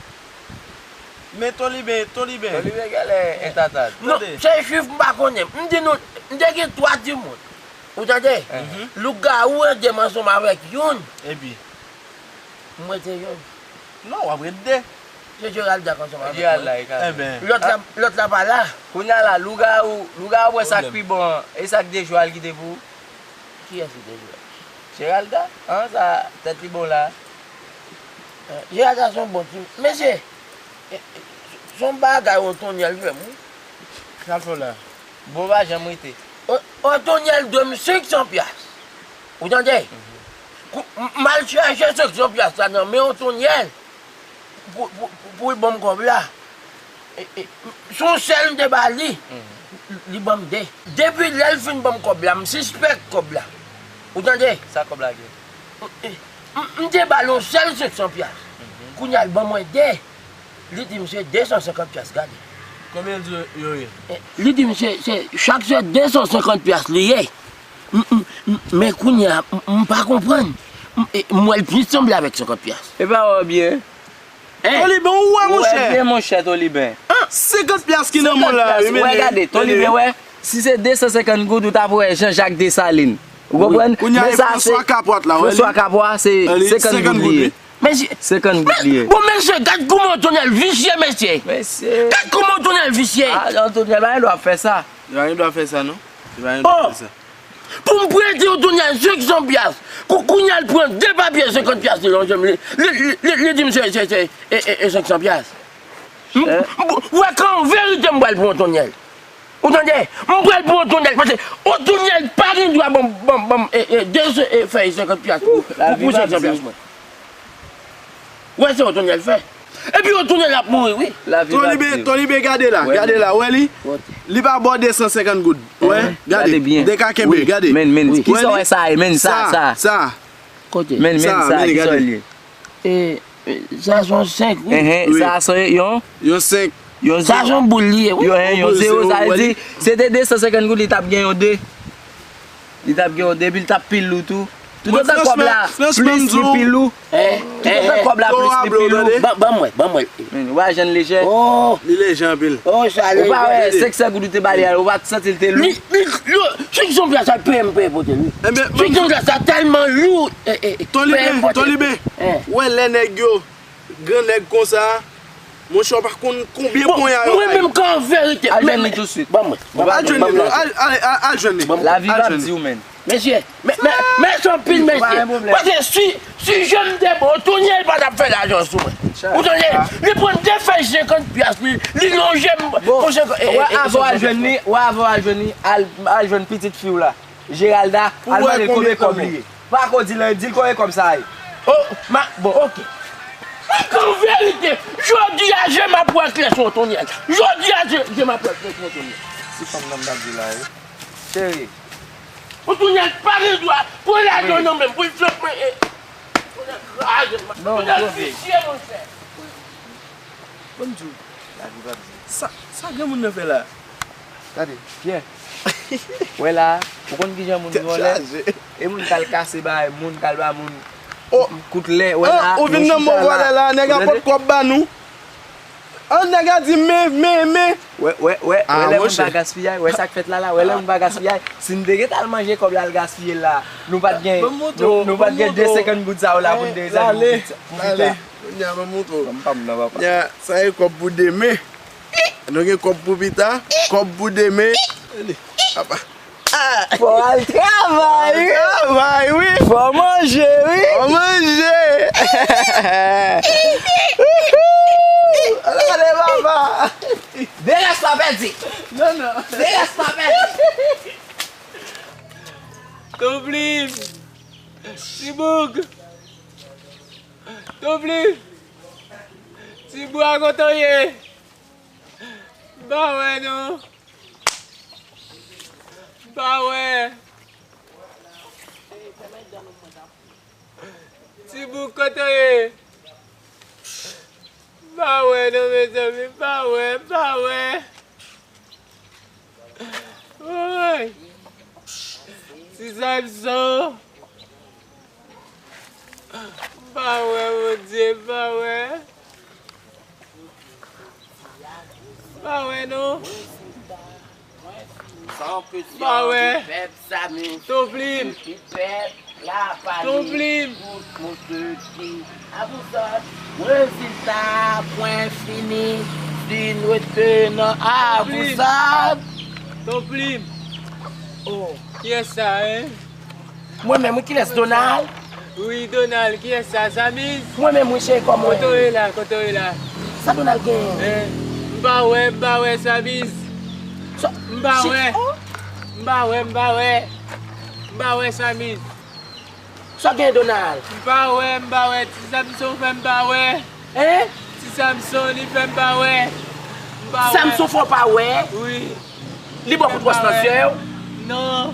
Men Toliben, Toliben. Toliben genlè entata. Non, se chif m pa konnen. M di nou, m te gen twa timoun. Ou tande? Enhen. Lougawou ede m ansanm avèk youn. Epi? M rete youn. Non, w ap ret de. Se Geralda k ansanm avèk mwen. Geralda, e ka. Enben. Lòt la, lòt la pa la. Kounye a la, lougawou, lougawou wè sa k pi bon an. E sa k dejwe a l kite pou ou? Kiyès ki dejwe a? Geralda. An, sa, tèt li bon la. Eh, Geralda se yon bon ti. Mesye, eh, eh, se yon bagay Otonyèl fè m, wi. Sa l fè w la? Bon, pa janm rete. O-, Otonyèl dwe m senk san pyas. Ou tande? Kou-, m, m al chèche senk san pyas la nan men Otonyèl pou, pou, pou, pou l ban m kòb la. E, e, se yon sèl m te ba li. Li ban m de. Depi lè l fin ban m kòb la, m sispèk kòb la. Ou tande? Sa kòb la gen? E, m, m te ba l yon sèl senk san pyas. Kounye a l ban mwen de. Li di m se de san senkant pyas, gade. Konbyen l di yo ye? E, li di m se, se, chak se de san senkant pyas li ye. M, m, m, men kounye a, m, m pa konprann. M, e, m wè l plis sanble avèk senkant pyas. E pa wè w byen? Hein? Toliben, ou wè, monchè? Ou wè byen, monchè Toliben. Hein? Senkant pyas ki nan men w la, wi, men wè, gade, Toliben, wè. Si se de san senkant goud, ou t ap wè Jean Jacques Dessalines. Ou konprann? Kounye a, men sa se François Capois la, wè li? François Capois, se senkant goud li ye. Senkant goud li ye. Bon, mesye, gad kòman Otonyèl visye, mesye. Mesye. Gad kòman Otonyèl visye. Ah, Otonyèl pa gen dwa fè sa. Li pa gen dwa fè sa, non. Li pa gen dwa fè sa. Pou m prete Otonyèl senk san pyas. Kou-, kounye a l pran de papye senkant pyas li lonje m, li, li, li, li, li di m se, se, se, e, e, e senk san pyas. M, m, ou wè ke an verite m pral pran Otonyèl. Ou tande? M pral pran Otonyèl, paske Otonyèl pa gen dwa ban m, ban m, ban m, e, e, de se, e, fèy senkant pyas pou, pou, pou senk san pyas mwen. Ou wè se Otonyèl fè. Epi Otonyèl ap mouri, wi. Toliben, Toliben, gade la, gade la, wè li? Li pa ba w de san senkant goud. Wè, gade, gade byen. De ka kenbe, gade. Men, men, kisa w wè sa ye, men, sa, sa. Sa. Kote? Men, men, sa, kisa w li ye? E, e, sa se yon senk, wi. Enhen, sa se yon? Yon senk. Yon zewo. Sa se yon boul li ye, wi. Yon, yon zewo, sa vle di, se te de san senkant goud, li t ap gen yon de. Li t ap gen yon de, epi l t ap pi lou tou. Toutotan kòb la plis li pi lou. Toutotan kòb la plis li pi lou. Ban, ban mwen, ban mwen. Men, ou pa jwenn lejè. Oh. Li lejè anpil. Oh, sa lejè. Ou pa wè senk san goud ou te ba li a, ou pa t santi l te lou? Li, li, yo, senk san pyas sa peye m peye pote l, wi. Senk san pyas sa tèlman lou. Toliben, Toliben. Ou wè lè nèg yo, gran nèg konsa, monchè, w pa konn konbyen ponya yo bay. Mwen menm, kan an verite, al jwenn li tousuit. Ban mwen. Al jwenn li, al, al, al, al jwenn li. Lavi p ap di w, men. Mesye, men, men, mèsi anpil, mesye. Paske si, si je m te bon, Otonyèl pa t ap fè lajan sou mwen. Ou tande? Li pran de fèy senkant pyas, li, li lonje m pou senkant, e, e, e, senkant pyas. Wè, avè w al jwenn li, wè, avè w al jwenn li, al, al jwenn pitit fi w la, Geralda, al mande l konbyen kòb li ye. Pa ko di l, di l konbyen kòb sa ye. Oh, ma, bon, oke. Mwen, an verite, jodi a, je m ap wè klè sou Otonyèl. Jodi a, je, je m ap wè klè sou Otonyèl. Se fanm nan m t ap di la, wi. Cheri. Otonyèl pa gen dwa pran lajan nan men m pou l flank mwen, e, pou l kraze m. Otonyèl visye, monchè. Ban m di w. Lavi p ap di. Sa, sa granmoun nan fè la? Gade, Pyè. Wè la, ou konn kijan moun vòlè? E moun k al kase bagay moun, k al ba moun kout lè, wè la. Ou vin nan mo vòlè la, nèg la pot kòb ba nou. An, nèg la di men, men, men. Wè, wè, wè, wè lè moun pa gaspiyay, wè sa k fèt la la, wè lè moun pa gaspiyay. Si n te gentan al manje kòb la al gaspiye l la, nou pa t gen, nou, nou pa t gen de senkant goud sa yo la pou n te rezève pou pita. Kounye a, ban m montre w. Ban m pa m nan, papa. Kounye a, sa e kòb pou demen. Nou gen kòb pou pita, kòb pou demen. Apa. Fò al travay, wi. Travay, wi. Fò manje, wi. Fò manje. Ale, ale, papa. Deras pa pèdi. Non, non. Deras pa pèdi. Toplim. Tiboug. Toplim. Tibwa, kote w ye? M pa wè non. M pa wè. Tiboug, kote w ye? M pa wè non, mezanmi, m pa wè, m pa wè. Woy! Ti Samson! M pa wè, Bondye, m pa wè. M pa wè non. M pa wè. Toplim. Toplim. Rezilta, pwen fini, fin rete nan avou sa. Toplim. Oh. Kiyès sa, en? Mwen menm, wi, kilès, Donald? Wi, Donald, kiyès sa, Samiz? Mwen menm, wi, cheri, kòman w ye? Kote w ye la, kote w ye la? Sa Donald genyen? Eh, m pa wè, m pa wè, Samiz. M pa wè. M pa wè, m pa wè. M pa wè, Samiz. Sa w gen, Donald? M pa wè, m pa wè. Ti Samson fè m pa wè. Hein? Ti Samson, li fè m pa wè. M pa wè. Ti Samson fè w pa wè? Wi. Li ba w kout wòch nan zye w? Non.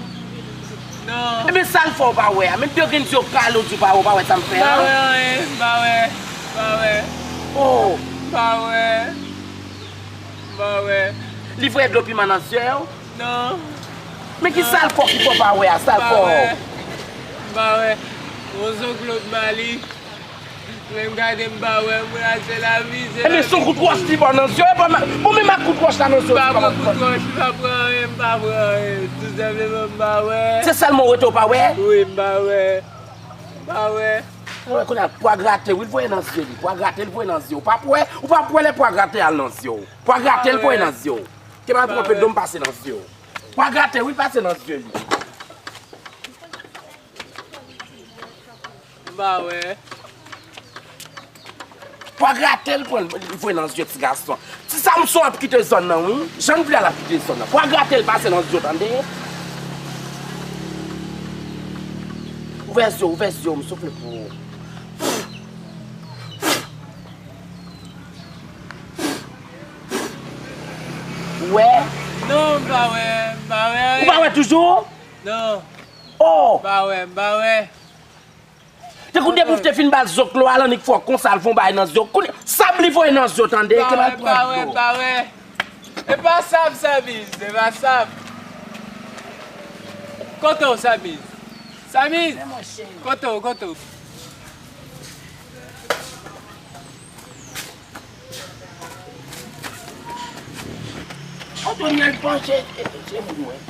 Non. Ebyen, sa l fè w pa wè a? Menm de grenn zye w kale w di w pa wè, w pa wè sa m fè a? M pa wè anyen, m pa wè. M pa wè. Oh. M pa wè. M pa wè. Li voye dlo piman nan zye w? Non. Men ki sa l fè w ki fè w pa wè a? Sa l fè w? M pa wè. M pa wè. Yon zoglot Mali. Lè m gade m pa wè, m rache la mizè. Ebyen, se yon kout wòch li ba w nan zye w, e pa ma-, bon, men m ak kout wòch la nan zye w, m pa pran kout wòch, m pa pran anyen, m pa pran anyen. Tou senpleman m pa wè. Se sèlman w rete w pa wè? Wi, m pa wè. M pa wè. Mwen wè kounye a pwa grate, wi, l voye nan zye li. Pwa grate, l voye nan zye w. Ou p ap wè, ou p ap wè lè pwa grate al nan zye w. Pwa grate, l voye nan zye w. Te pa twonpe dlo m pase nan zye w. Pwa grate, wi, pase nan zye li. M pa wè. Pwa grate l pran, li voye nan zye ti gason. Ti Samson ap kite zòn nan, wi. Jan l vle a, l ap kite zòn nan. Pwa grate l pase nan zye w, tande? Ouvè zye w, ouvè zye w, m soufle pou ou. Ou wè? Non, m pa wè, m pa wè anyen. Ou pa wè toujou? Non. Oh! M pa wè, m pa wè. Tankou depi w te fin ba l zoklo a, l annik fè w konsa, l fè w bay nan zye w. Kounye, sab li voye nan zye w, tande, ke l al pran dlo. M pa wè, m pa wè. E pa sab, Samiz, e pa sab. Kote w, Samiz? Samiz! Kote w, kote w? Odonyèl panche, se moun mwen.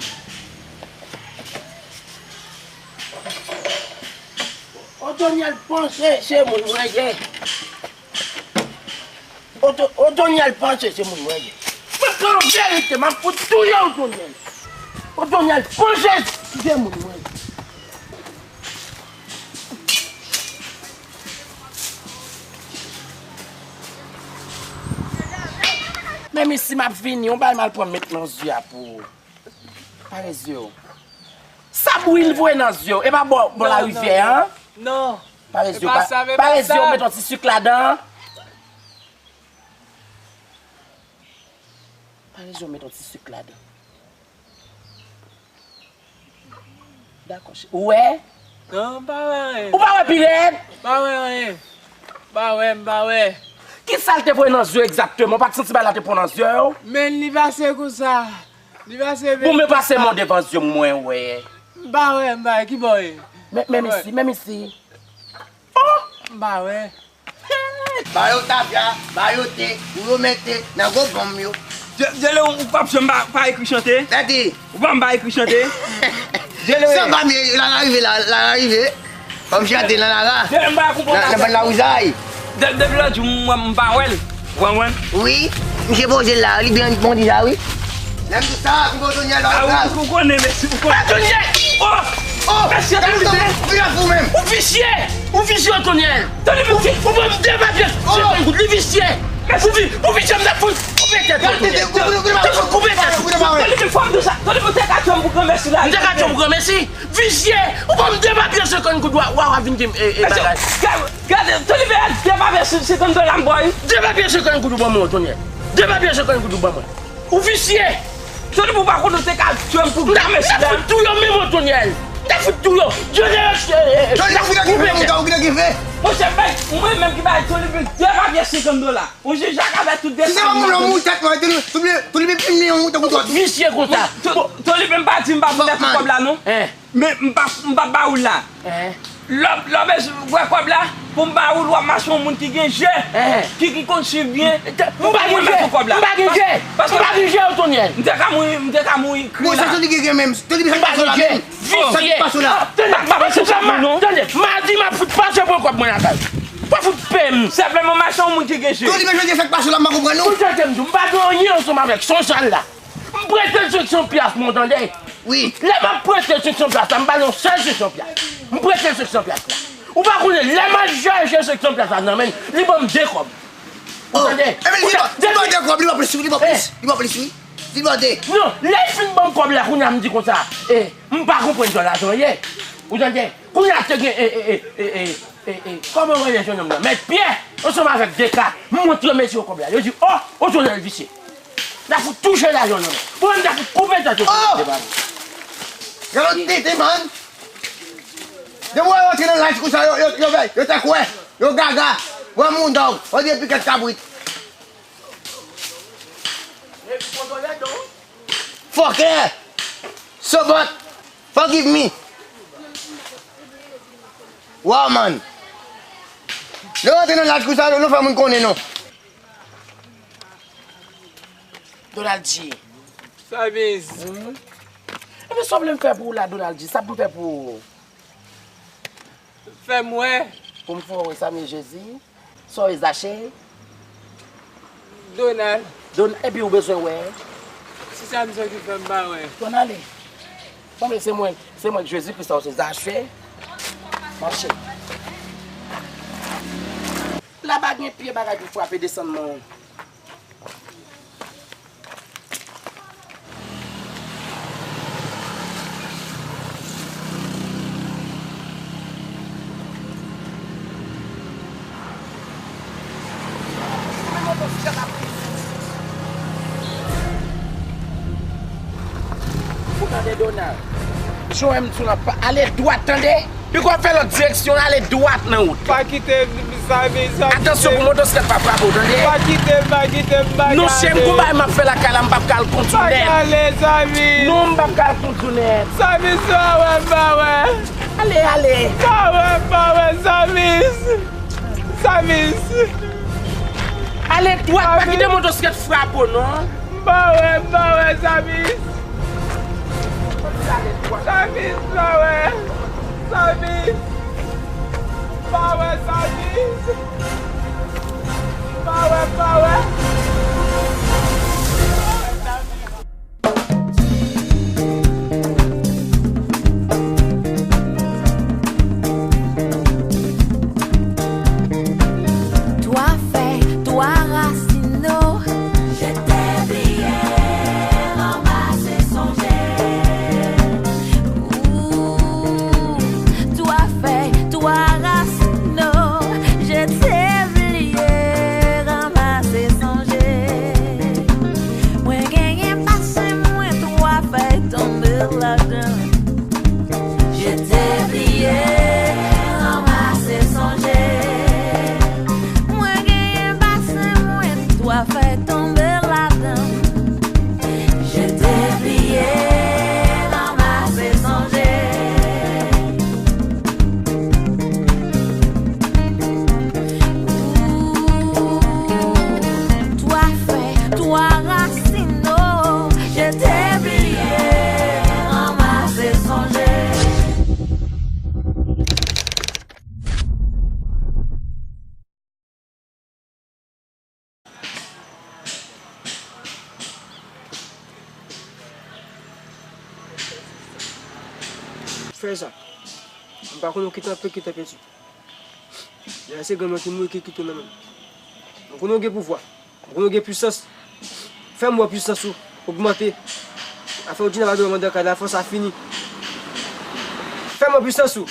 Odonyèl panche, se moun mwen ye. Odo-, Odonyèl panche, se moun mwen ye. Mwen pran verite, m ap fout touye Odonyèl. Odonyèl panche, se moun mwen ye. Men isi m ap vini, yon bagay m al pran met nan zye a pou ou. Pare zye w. Sa bouyi l voye nan zye w. E pa bò, bò larivyè an? Non. Pare zye w, pare zye w, met yon ti sik ladan. Pare zye w, met yon ti sik ladan. Dakò, cheri. Ou wè? Non, m pa wè anyen. Ou pa wè pi rèd? M pa wè anyen. M pa wè, m pa wè. Ki sa l te voye nan zye w egzakteman? Ou pa t santi bagay la te pran nan zye w? Men li pase konsa. Li pase men. Bon, men pase men w devan zye m, mwen wè. M pa wè, m pa wè. Ki bò w ye? Men, men isi, men isi. Oh! M pa wè. Ba yo tafya, ba yo te, pou yo mete nan gwo gonm yo. Dje-, Djele, ou p ap janm pa, pa ekri chante? Tati. Ou pa m pa ekri chante? Djele. Sa pa byen, la la rive, la, la la rive. Kòm chante nan la la. Djele, m pa konprann. Nan, nan bann la wouzay. De-, depi lòt jou, m, m pa wè l. Ou konprann? Wi. Misye poze l la, li byen bon deja, wi. Lè m di sa, pi bon Tonyèl, pa ou, ou konnen, mèsi pou konnen. Tonyèl! Oh! Oh! Mèsi, gade sa, vin ap fou menm. Ou visye! Ou visye, Tonyèl! Ou vi-, ou ban m de papye, se yon goud, li visye! Ou vi-, ou visye, m t ap fout koupe tèt ou, Tonyèl. M t ap fout koupe tèt ou. Tony, men fò m di w sa. Tony, ou te ka tchwe m pou granmèsi la. M te ka tchwe m pou granmèsi? Visye! Ou ban m de papye senkant goud, w a, w a, w a vin di m, e, e, bagay. Gade, Tony, men de papye se-, senkant dola m ba w, wi. De papye senkant goud ou ban mwen, Tonyèl. De papye senkant goud ou ban mwen. Ou visye! Tony, ou pa konnen ou te ka tchwe m pou granmèsi la. M ta fout tou yo menm, Tonyèl. M ta fout tou yo. Tony, ou vin nan ki fè? Monchè, bay, mwen menm ki bay Tony Blanc de papye senkant dola. Ou jije ak avè tout desann. Si se pa moun nan mouch tèt mwen, Tony, Tony, Tony, Tony, Tony, Tony, Tony, Tony, visye konsa. Tony, Tony, m pa di m pa vin ak kòb la, non. Men m pa, m pa ba ou l la. Lè w, lè w bezwen wè kòb la, pou m ba ou l, w ap mache yon moun ki gen je, ki, ki konn swiv byen. M pa gen je, m pa gen je, m pa gen je, Otonyèl. M te ka mouri, m te ka mouri kri la. Bon, sa Tony gen, gen menm. Tony, sa ki pase la menm? Sa ki pase la? Tande, m ap fout la, tande, madi m ap fout pase pran kòb mwen lakay. Pa fout pè m. Senpleman mache yon moun ki gen je. Tony, men jodi a sa k pase la, m pa konprann non. Ou tande m di w, m pa gen anyen ansanm avèk Sonjal la. M prete l senksan pyas mwen, tande. Wi. Lè m ap prete senksan pyas la, m ba l yon sèl senksan pyas. M prete senksan pyas la. Ou pa konnen, lè m al chèche senksan pyas la nan men l, li ban m de kòb. Ou tande? Epi li, li ban de kòb, li ban plis, li ban plis, li ban plis, wi. Li ban de. Non, lè l fin ban m kòb la, kounye a m di konsa, e, m pa konprann jan lajan ye. Ou tande? Kounye a te gen, e, e, e, e, e, E, e, kòman w rele jennonm nan? Mèt Pyè, ansanm avèk de ka, m montre mesye yo kòb la. Yo di, o, o, Tonyèl visye. N a fout touche lajan nan men. Bon, m ta fout koupe tèt yo. O! Gade yon tete, man. Depi w wè yo antre nan laj konsa, yo, yo, yo fè, yo te kwè, yo gaga. Wè moun dòg, on dirait pikèt kabrit. Fucker! Sobòt! Forgive me! Wow, man! Lè w antre nan laj konsa, nou fè moun konnen, non. Donald J. Savis. Ebyen, sa w vle m fè pou ou la, Donald J? Sa pou m fè pou ou? Fè m wè. Pou m fè w wè Samy Jezi? Sa w ye Zache? Donald. Don-, epi ou bezwen wè? Si sa m soti fè m pa wè. Donald, sanble se mwen, se mwen k Jezi Kris sa w se Zache. Mache. Laba gen pye bagay pou frape desann non. Ou tande Donald? Jan w wè m di w la, ale dwat, tande? Piko w ap fè lòt direksyon, ale dwat nan wout. Pa kite m, Samy, Samy. Atansyon pou motosiklèt pa frape w, tande? Pa kite m, pa kite m, pa kite m. Non, chè m, gon bagay m ap fè lakay la, m p ap ka al kont ou nèt. Pa kale, Samy. Non, m p ap ka al kont ou nèt. Samy, sa wè, m pa wè. Ale, ale. M pa wè, m pa wè, Samy. Samy. Ale dwat, pa kite motosiklèt frape w, non. M pa wè, m pa wè, Samy. Samis, m pa wè. Samis. M pa wè, Samis. M pa wè, m pa wè. Twa fèy, twa rasin, o. Je t'ai oublié, ranmase, sonje. Ooh, twa fèy, twa rasin, o. Je t'ai oublié, ranmase, sonje. Mwen genyen basen mwen, twa fèy tonbe ladan. Je t'ai oublié, ranmase, sonje. Mwen genyen basen mwen, twa fèy tonbe ladan. Je t'ai oublié, ranmase, sonje. Ooh, twa fèy, twa rasin, o. Je t'ai oublié, ranmase, sonje. Fè sa. M pa konnen w ki tanpe, ki tanpe ti. Deja se granmè ki mouri ki kite w nan men m. M konnen w gen pouvwa. M konnen w gen pwisans. Fè m wè pwisans ou ogmante. Afè w di nan pa dwe mande kay la, fòs a fini. Fè m wè pwisans ou.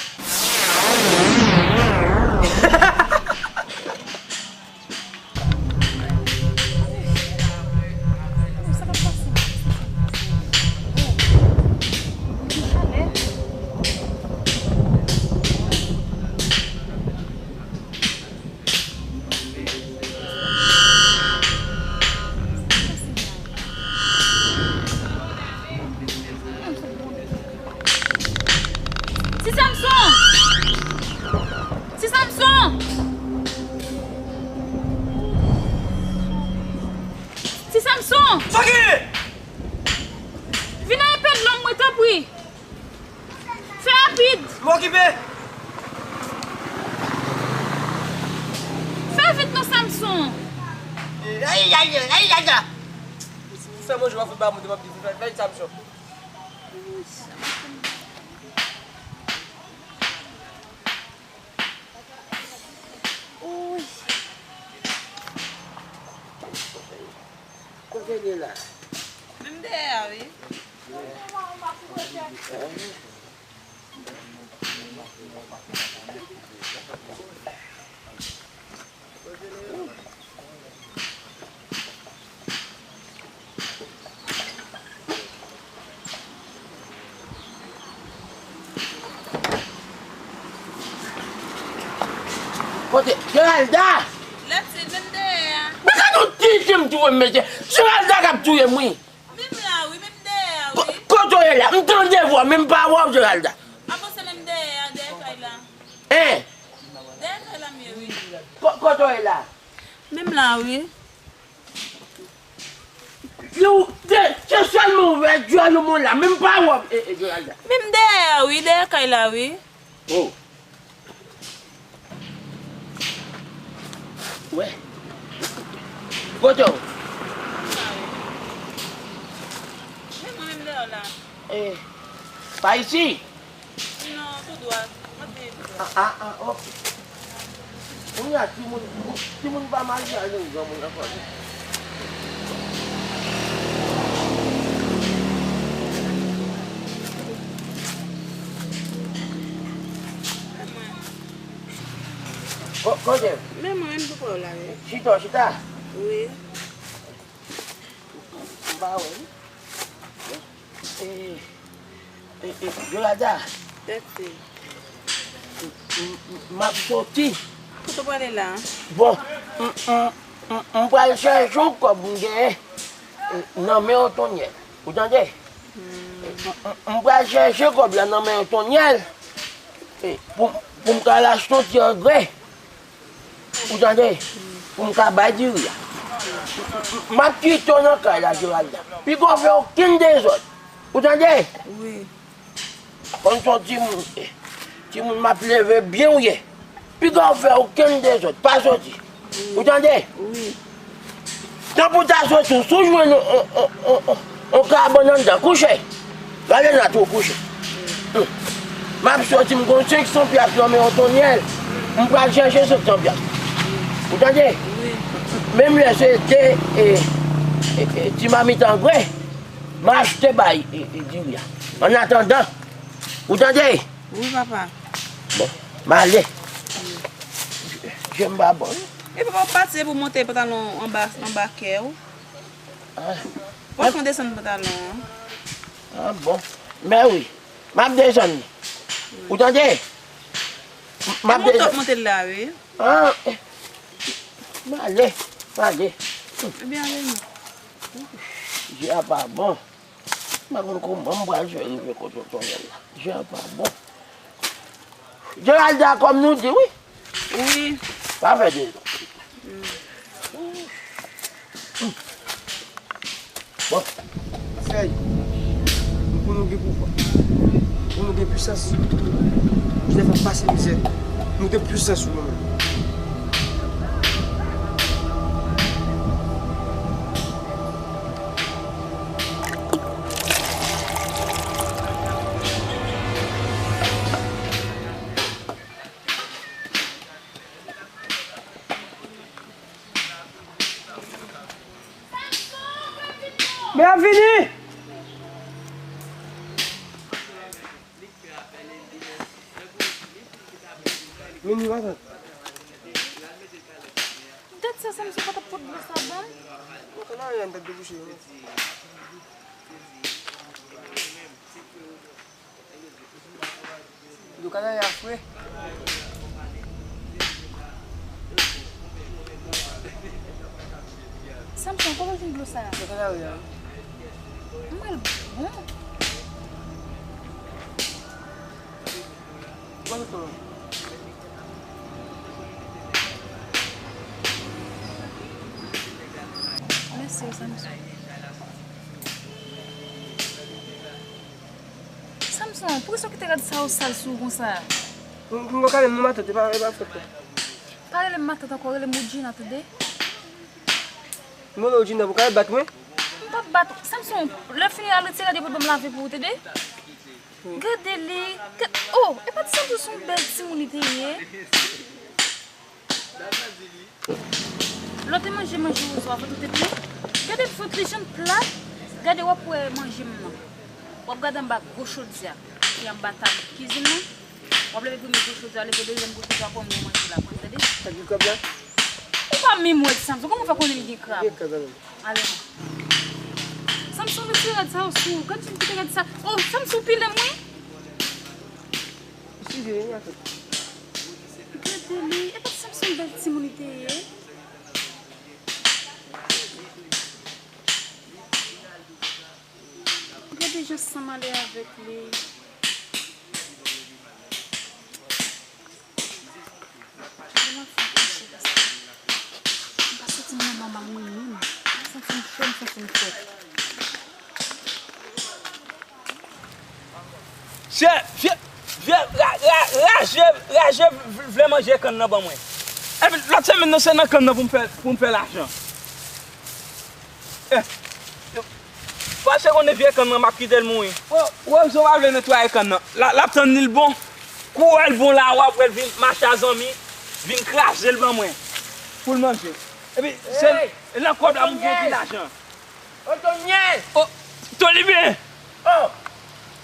Ti Samson! Ti Samson! Ti Samson! Sa ki ye? Vin ak enpe dlo mwen, tanpri. Fè rapid. M okipe. Fè vit non, Samson. Ay, ay, ay, ay, ay. Fè manje, w ap fout ba mwen, m ap di, fè, fè vit, Samson. Uy. Kote l ye la? Menm dèyè a, wi. Kote? Geralda! Lèt se menm dèyè a. Men gade yon ti fi m touye m, mesye. Geralda k ap touye m, wi. Menm la, wi, menm dèyè a, wi. Kote w ye la? M tande vwa, men m pa wè w, Geralda. Avanse menm dèyè a, dèyè kay la. Hein? Dèyè kay la m ye, wi. Kote w ye la? Menm la, wi. Yo, te, te sèlman ouvè dyòl ou moun la, menm pa wòb, e, e, dyòl la. Menm dèyè a, wi, dèyè kay la, wi. Oh. Wè. Kote w? Menm mwen, menm dèyè w la. E, pa isi? Non, tou dwat. Mwen te tou dwat. Ah, ah, ah, ok. Kounye a, timoun, timoun pa marye ak yon granmoun ankò, non. Ko-, kote? Men mwen, m pou pran w la, wi. Chita, chita. Wi. M pa wè, wi. E, e, e, Jonathan. Tèt se. M, m, m, m ap soti. Kote w prale la? Bon, m, m, m, m pral chèche yon kòb m genyen, e, nan men yon Tonyèl. Ou tande? Hmm. M, m, m pral chèche kòb la nan men yon Tonyèl, e, pou, pou m ka al achte yon ti angrè. Ou tande? Pou m ka bay diri a. M, m, m ap kite w nan kay la, Geralda. Piga w fè okenn dezòd. Ou tande? Wi. Kòm se yon timoun, timoun m ap leve byen ou ye. Piga w fè okenn dezòd. Pa soti. Wi. Ou tande? Wi. Tan pou w ta soti, si w jwenn yon, yon, yon, yon, yon kabann anndan, kouche. Gade nan twou kouche. Hmm. M ap soti, m gon senk san pyas nan men yon Tonyèl. M pral chèche senk san pyas. Ou tande? Wi. Menm lè se de, e, e, e, ti mamit angrè, m achte bay, e, e, diri a. Annatandan, ou tande? Wi, papa. Bon, m ale. Wi. Je m pa bon. E papa, w pati pou monte pantalon anba, anba kè w. Ah. Franchman, desann pantalon an. Ah, bon. Men wi. M ap desann li. Ou tande? M ap desann. Monte l la, wi. Ah, eh. M ale. M ale. Ebyen, ale non. Je a pa bon. M pa konn kòman m pral fè rive kote Tonyèl la. Je a pa bon. Geralda, kòm nou di, wi. Wi. Pa fè dezòd. Bon. Fèy, m konnen w gen pouvwa. M konnen w gen pwisans. Jozèf ap pase mizè. Moute pwisans ou mwen menm. Vini! Vini, matant. Dat sa, Samson pa t ap pot dlo sa ban m? Mwen konn anyen, m t ap debouche yo. Dlo kanari a fre. Samson, kote w jwenn dlo sa a? Dlo kanari a. Mwen bon. Mwen bon. Mèsi, Samson. Samson, poukisa w kite rad sa yo sal sou ou konsa? M, m, m, kalem non, matant, e pa, e pa fòt mwen. Pa rele m matant ankò, rele m Woodjina, tande? M rele Woodjina, pou w ka bat mwen? M p ap bat ou. Samson, lè w fini al retire rad yo pou ban m lave pou ou, tande? Gade li. Ga-, oh, e pa t Samson se yon bèl timoun li te ye? Lè w te manje manje wozo a, vant ou te plen? Gade vant li jan l plat. Gade w ap wè manje m nan. W ap gade anba gwo chodyè ki anba tab kizin nan. W ap leve premye gwo chodyè a, leve dezyèm gwo chodyè a, pou w manje la. Pou w tande? Sa gen krab la? Ou pa menm wè Samson, kòman w fè konnen li gen krab? Gen krab la menm. Ale non. Samson, retire rad sa yo sou ou. Gad jan w kite rad sa. Oh, Samson pile m wi. Eskize, wi, matant. Gade li, e pa Samson bèl timoun li te ye? Gade jan san m ale avèk li. Mwen fè kouche paske m pa santi m nan nòmal mwen menm. M santi m cho, m santi m fèt. Vye, vye, vye ra, ra, raje, raje v, vle manje kann nan ban mwen. Epi lòt semèn nan se nan kann nan pou m fè, pou m fè lajan. Eh, pase konnen vye kann nan m ap kite l mouri. Wozo pa vle netwaye kann nan. L, l ap tann li l bon. Kou w wè l bon la, w ap wè l vin mache a zanmi, vin kraze l ban mwen. Pou l manje. Epi se nan kòb la m gen ti lajan. Otonyèl! Oh, Toliben! Oh,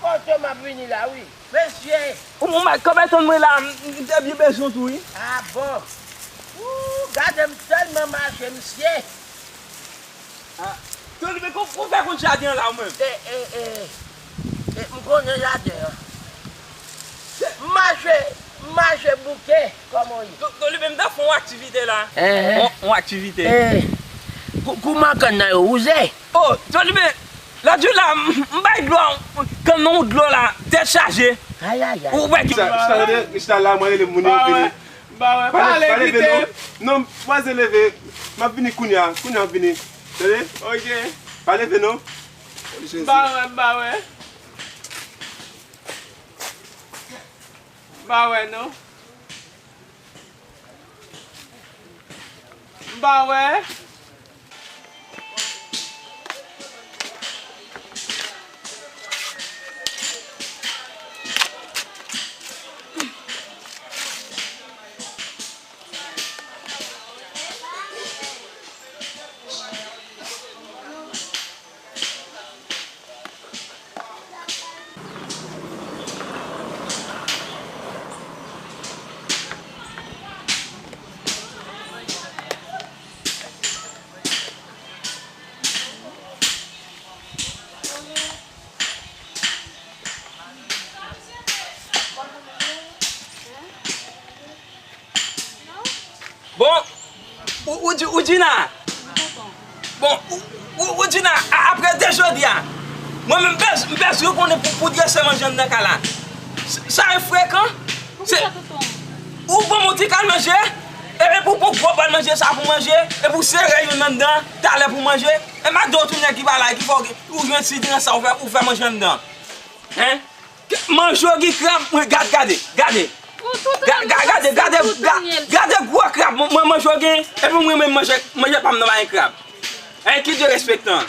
kote m ap vini la, wi. Mesye! Ou, ou mèt kanpe tann mwen la, m, m te byen bezwen w tou, wi. Ah bon? Ooh, gade m tèlman mache, mesye. Ah, Toliben, kou, kou fè konn jaden an la, ou menm? E, e, e, e, m konnen jaden an. M mache, m mache bouke. Kòman w ye? Toliben, m t ap fè yon aktivite la. Enhen. Yon, yon aktivite. Eh, kou, kou makann nan yo wouze. Oh, Toliben, lòt jou la, m, m bay dlo a, kann nan yon dlo la, tèt chaje. Ayayay. Ou wè ki... Chita, chita, chita la, mwen rele moun yo vini. M pa wè, m pa wè, pale, pale, kite. Non, non, mwazel leve. M ap vini kounye a, kounye a m ap vini. Tande? Ok. Pa leve non. M pa wè, m pa wè. M pa wè non. M pa wè. Bon, ou, ou di, ou di na. Bon, ou, ou, ou di na, a, apre de jodi a, mwen menm m bez-, m bezwen konnen pou, pou drese manje anndan kay la. S-, sa e frekan. Se, ou ban m yon ti kal manje, epi pou, pou gwo bòl manje sa pou manje, epi w sere youn anndan, talè pou manje, e m ap di w tounen ki bagay ki fè w gen, ou jwenn ti tren sa, ou fè, ou fè manje anndan. Hein? Manje w gen krab, mwen gad, gade, gade. Ga-, ga-, gade, gade, ga-, gade gwo krab, mwen, mwen manje w gen, epi mwen menm manje, manje pa m nan pa gen krab. Hein, ki derespektan.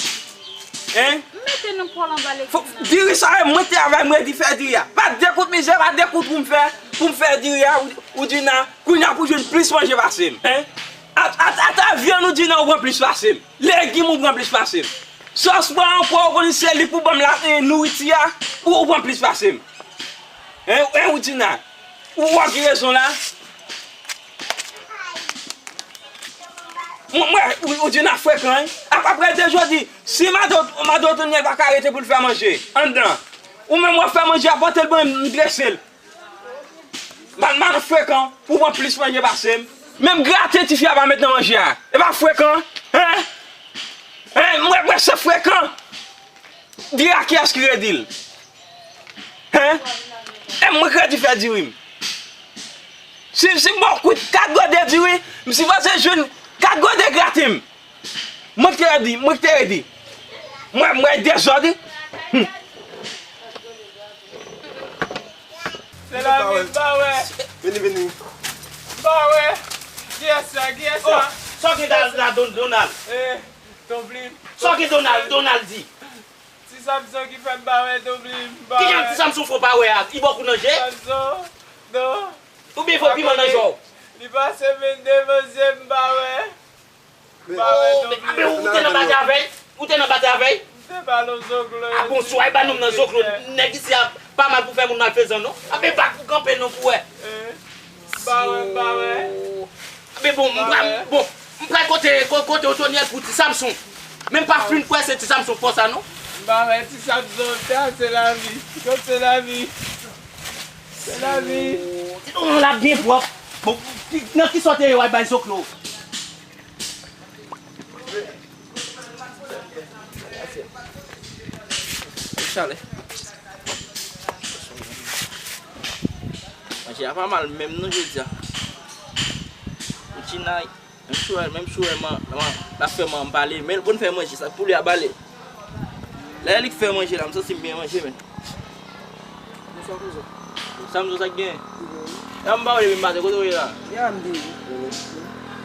Hein? Mete nan pòl anba legliz la. Diri sa, e mwen te avè mwen di fè diri a. Pa de kout mizè, pa de kout pou m fè, pou m fè diri a, ou, ou di na, kounye a pou jwenn plis manje pase m. Hein? A, a, ata vyann ou di na ou pran plis pase m. Legim ou pran plis pase m. Sa w pran ankò, ou konnen se li pou ban m la, eh, nouriti a, ou, ou pran plis pase m. Hein, hein, Woudjina? Ou, ou gen rezon la. Mwen, mwen, ou, ou di n ap frekan, wi. Ap, ap rete jodi. Si madan, madan Otonyèl pa ka rete pou l fè manje anndan, ou menm w ap fè manje a, pote l ban m, m drese l. Mal, mal frekan, pou pran plis manje pase m. Menm graten tifi a pa met nan manje a. E pa frekan, hein? Hein? Mwen, mwen se frekan. Diri a kiyès ki redi l? Hein? E mwen k redi fè diri m. Si, si m ba w kwit kat gode diri, m sipoze jwenn kat gode graten m. Mwen k te redi, mwen k te redi. Mwen, mwen dezòd, wi. Hmm. Se lavi, m pa wè. Vini, vini. M pa wè. Kiyès sa, kiyès sa? Oh, sa w gen la, la, Don-, Donald? Eh, Don Blim. Sa w gen Donald, Donald di? Ti Samson ki fè m pa wè Don Blim, m pa wè. Kijan Ti Samson fè w pa wè a? Li ba w kout nan je? Samson, non. Oubyen fè w piman nan je w? Li pase men devan je m, m pa wè. M pa wè Don Blim. Abe ou te nan batay avè l? Ou te nan batay avè l? M te ba l yon zoklo. Ah bon, si w al ba nonm nan zoklo, nèg isi a pa mal pou fè moun malfezan, non. Abe bak pou kanpe l non pou wè. Eh, m pa wè, m pa wè. Men bon, m pral, bon, m pral kote, ko-, kote Otonyèl pou Ti Samson. Men m pa fin kwè se Ti Samson fò sa non. M pa wè Ti Samson, sa se lavi. Kot se lavi? Se lavi. Ti Donald la byen pwòp. Bon, ki, nan ki sa w te ye w al bay zoklo? Chalè. Manje a pa mal menm non jodi a. Woudjina, menm si w wè, menm si w wè man, man, l ap fè man pale, men l konn fè manje, sa pou li a bale. Lè li k fè manje la, m santi m byen manje, men. Bonswa, kouzen. Samson, sa k gen? Wi. E m pa wè depi maten, kote w ye la? Ya, m te.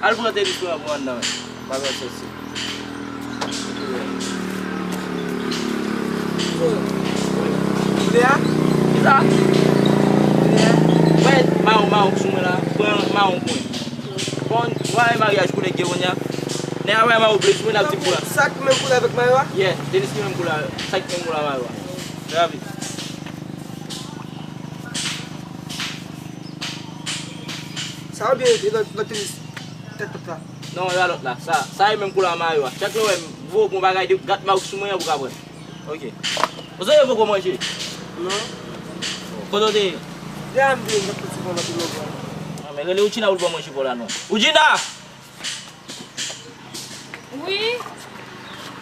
Al pran tenis pou mwen pou anndan, men. Pa pran sòsi. Kote a? Kisa? Kote a? Wè, mawon, mawon sou mwen la. Pran mawon pou mwen. Bon, w a wè maryaj koulè k gen kounye a. Nèg a wè mawon ble sou mwen, l ap di m pou la. Sa k menm koulè avèk mayo a? Yeah, tenis ki menm koulè, sa k menm koulè mayo a. Rapi. Sa oubyen e lòt, lòt tenis tèt tèt la? Non, e pa lòt la. Sa, sa e menm koulè mayo a. Chak lè w wè m voye w pou yon bagay, de gat mawon sou mwen an pou w ka pran. Ok. Ou sonje poko manje? Non. Kote w te ye? Dèyè m te ye, m t ap soti pran lòt lòt la. Ah, men rele Woudjina pou l ba w manje pou w la non. Woudjina! Wi.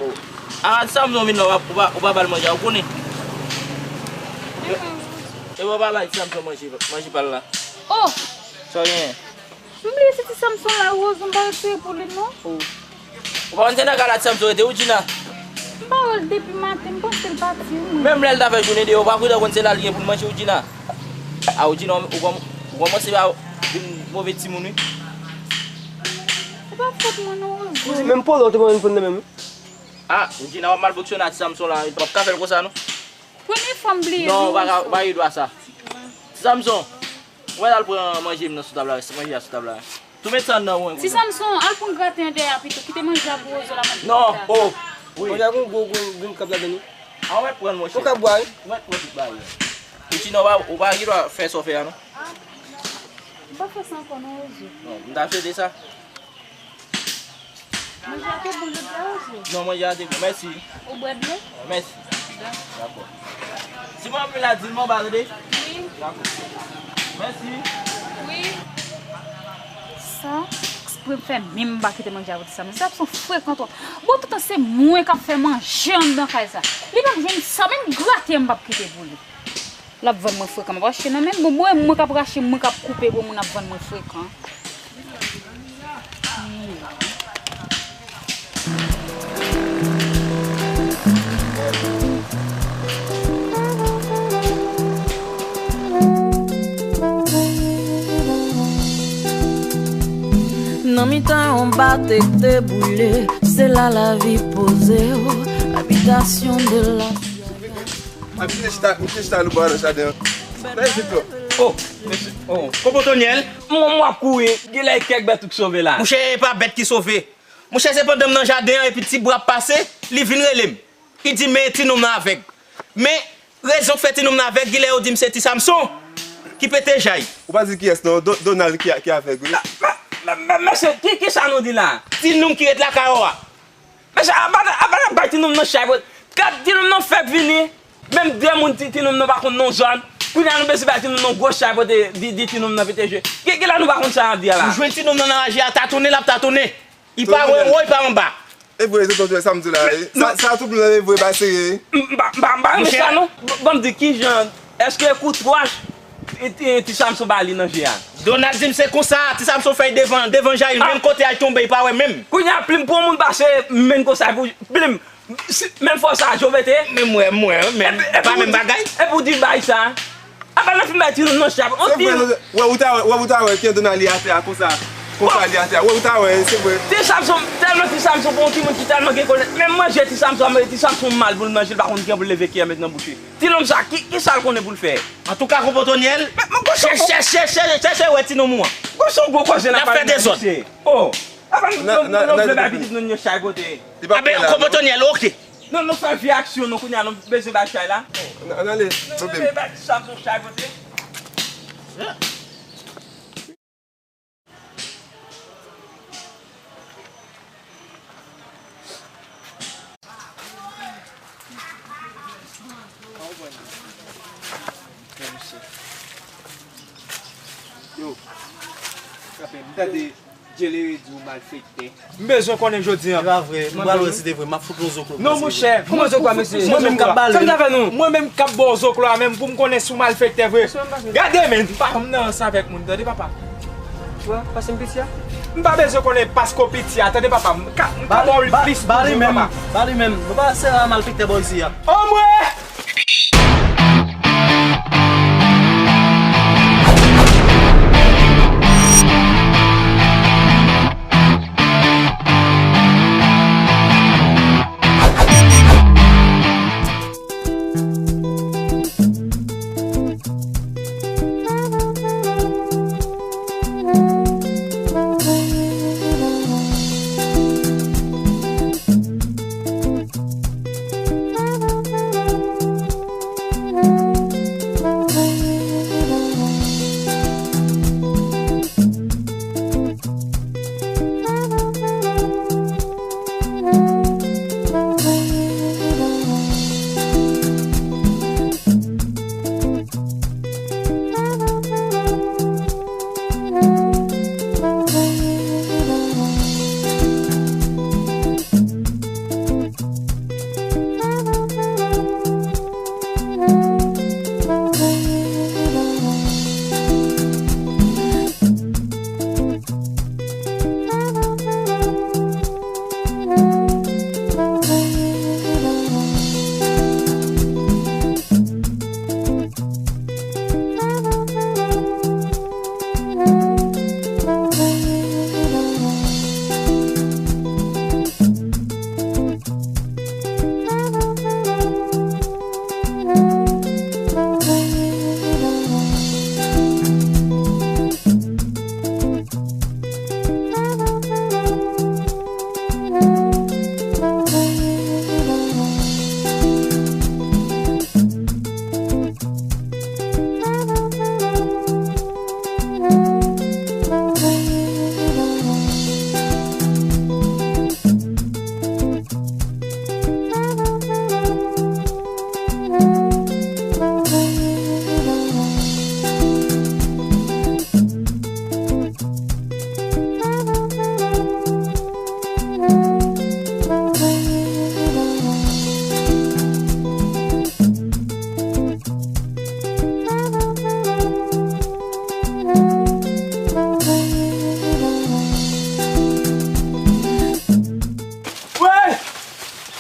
Oh. A, Ti Samson vin la, ou pa, ou pa, ou pa ba l manje a, ou konnen. E pa ba Ti Samson manje, manje pa l la. Oh. Sa w genyen? M bliye se Ti Samson la, Rozo, m pa retire pou li non. Oh. Ou pa konn se nan kay la Ti Samson rete, Woudjina? M pa wè l depi maten, m panse l pati wi mwen. Menm lè l ta fè jounen deyò, ou pa koutan konn se la l gen pou l manje, Woudjina? A, Woudjina, ou kòm-, ou kòmanse a vin move timoun wi. Se pa fòt mwen non, Rozo. Menm polo ou te pran vin pran nan men m. A, Woudjina, w ap mal fonksyone a Ti Samson la, w ap ka fè l konsa non. Premye fwa m bliye. Non, ou pa ka, ou pa gen dwa sa. Ti Samson, ou mèt al pran manje m nan sou tab la, se manje a sou tab la. Tou met sa anndan w wi. Ti Samson, al pran graten an dèyè a pito, kite manje a pou Rozo la, m ap vin pita. Non, oh, wi. Manje a gon gwo, gwo, gwo kab ladan wi. A, ou mèt pran l, monchè. Ou ka bwè wi. Ou mèt pran tout bagay. Ou sinon, ou pa, ou pa gen dwa fè sa w fè a non. M pa fè sa ankò non, Rozo. Non, m ta swete sa. Manje a te bon jodi a, Rozo? Non, manje a te bon, mèsi. Ou bwè dlo? Mèsi. Dakò. Si mwen ap vin la, di m anba, tande? Wi. Dakò. Mèsi. Wi. Sa, eksprè m fè menm m pa kite manje a pou Ti Samson. Ti Samson frekan twòp. Bon, toutan se mwen k ap fè manje anndan kay sa. Li p ap jwenn sa, menm graten an m p ap kite pou li. L ap vann mwen frekan, m ap achte nan men l. Bon, mwen, mwen k ap rache, mwen k ap koupe, bon, moun ap vann mwen frekan. Nan mitan yon batèk te boule, se la lavi poze w, habitation de la. Abi, m te chita, m te chita lou bò nan jaden an. Bèl vit, non? Oh, mesye. Oh, Kòk Otonyèl. Mwen, mwen ap kouri. Genlè e kèk bèt ou k sove la. Monchè, e pa bèt ki sove. Monchè, se pandan m nan jaden an epi ti bwa ap pase, li vin rele m. Li di, "Men ti nonm nan avèg." Men rezon k fè ti nonm nan avèg, gilè yo di m se ti Samson ki pete jay. Ou pa di kiyès non, Don- Donald ki, ki avèg, wi. Men, men, men, mesye, ki, ki sa nou di la? Ti nonm ki ret lakay ou a. Mesye, apa, apa n ap bay ti nonm nan chay, bro. Gad ti nonm nan fèk vini. Menm de moun ti, ti nonm nan pa konn non zòn. Kounye a nou bezwen bay ti nonm nan gwo chay pote di, di ti nonm nan pete je. Ki, ki la nou pa konn sa n ap di a la? Ou jwenn ti nonm nan nan raje a, tatonnen l ap tatonnen. Li pa wè wo, li pa anba. E vre, se tonton sa m di la, wi. Sa, sa tout moun e vre, pa serye. M, m pa, m pa, m pa renmen sa non. Bon, bon, m di ki jan, èske kou twach, e, e, ti Samson ba li nan je a? Donald di m se konsa, ti Samson fè l devan, devan jay, menm kote a l tonbe, li pa wè menm. Kounye a, plim pou yon moun pase, menm konsa, pou, plim. Si, menm fòs sa, Joe mete. Men mwen, mwen, men pa menm bagay. Epi, epi, epi w di bay sa. Apa n ap fin bay ti nonm nan chay. Se vre, wè, ou ta wè, wè, ou ta wè, Kendona li atè a konsa. Konsa li atè a. Wè, ou ta wè, se vre. Ti Samson, tèlman ti Samson pou yon timoun ki tèlman gen kolè. Menm manje ti Samson, ti Samson mal pou l manje, li pa konn kijan pou l leve kiyè met nan bouch li. Ti nonm sa, ki, ki sa l konnen pou l fè? Antouka, Konpòtonyèl, chèche, chèche, chèche wè ti nonm ou an. Gwo son gwo koze n ap fè dezòd. Oh. Apa nou, nou, nou vle bay pitit nou yo chay kote? Aben, Konpòtonyèl, oke. Non, nou fè vye aksyon, nou kounye a, nou bezwen bay chay la. Ann ale, nou bezwen bay ti Samson chay pote. Yo, frape, m tande Djelere di w malfektè. M bezwen konnen jodi a. Se pa vre. M pral wè si se vre. M ap fout yon zoklo. Non, monchè. Kòman zoklo a, mesye? Mwen menm k ap ba l. Sa m ta fè nou? Mwen menm k ap ba w zoklo a menm pou m konnen si w malfektè vre. Gade, men, m pa janm nan ansanm avèk moun, tande, papa. Wè, pase m piti a. M pa bezwen konnen paske w piti a, tande, papa. M ka, m ka ba w li plis toujou, papa. Ba li menm. Ba li menm. Nou pa sere a malfektè bò isi a. Anmwe! Woy!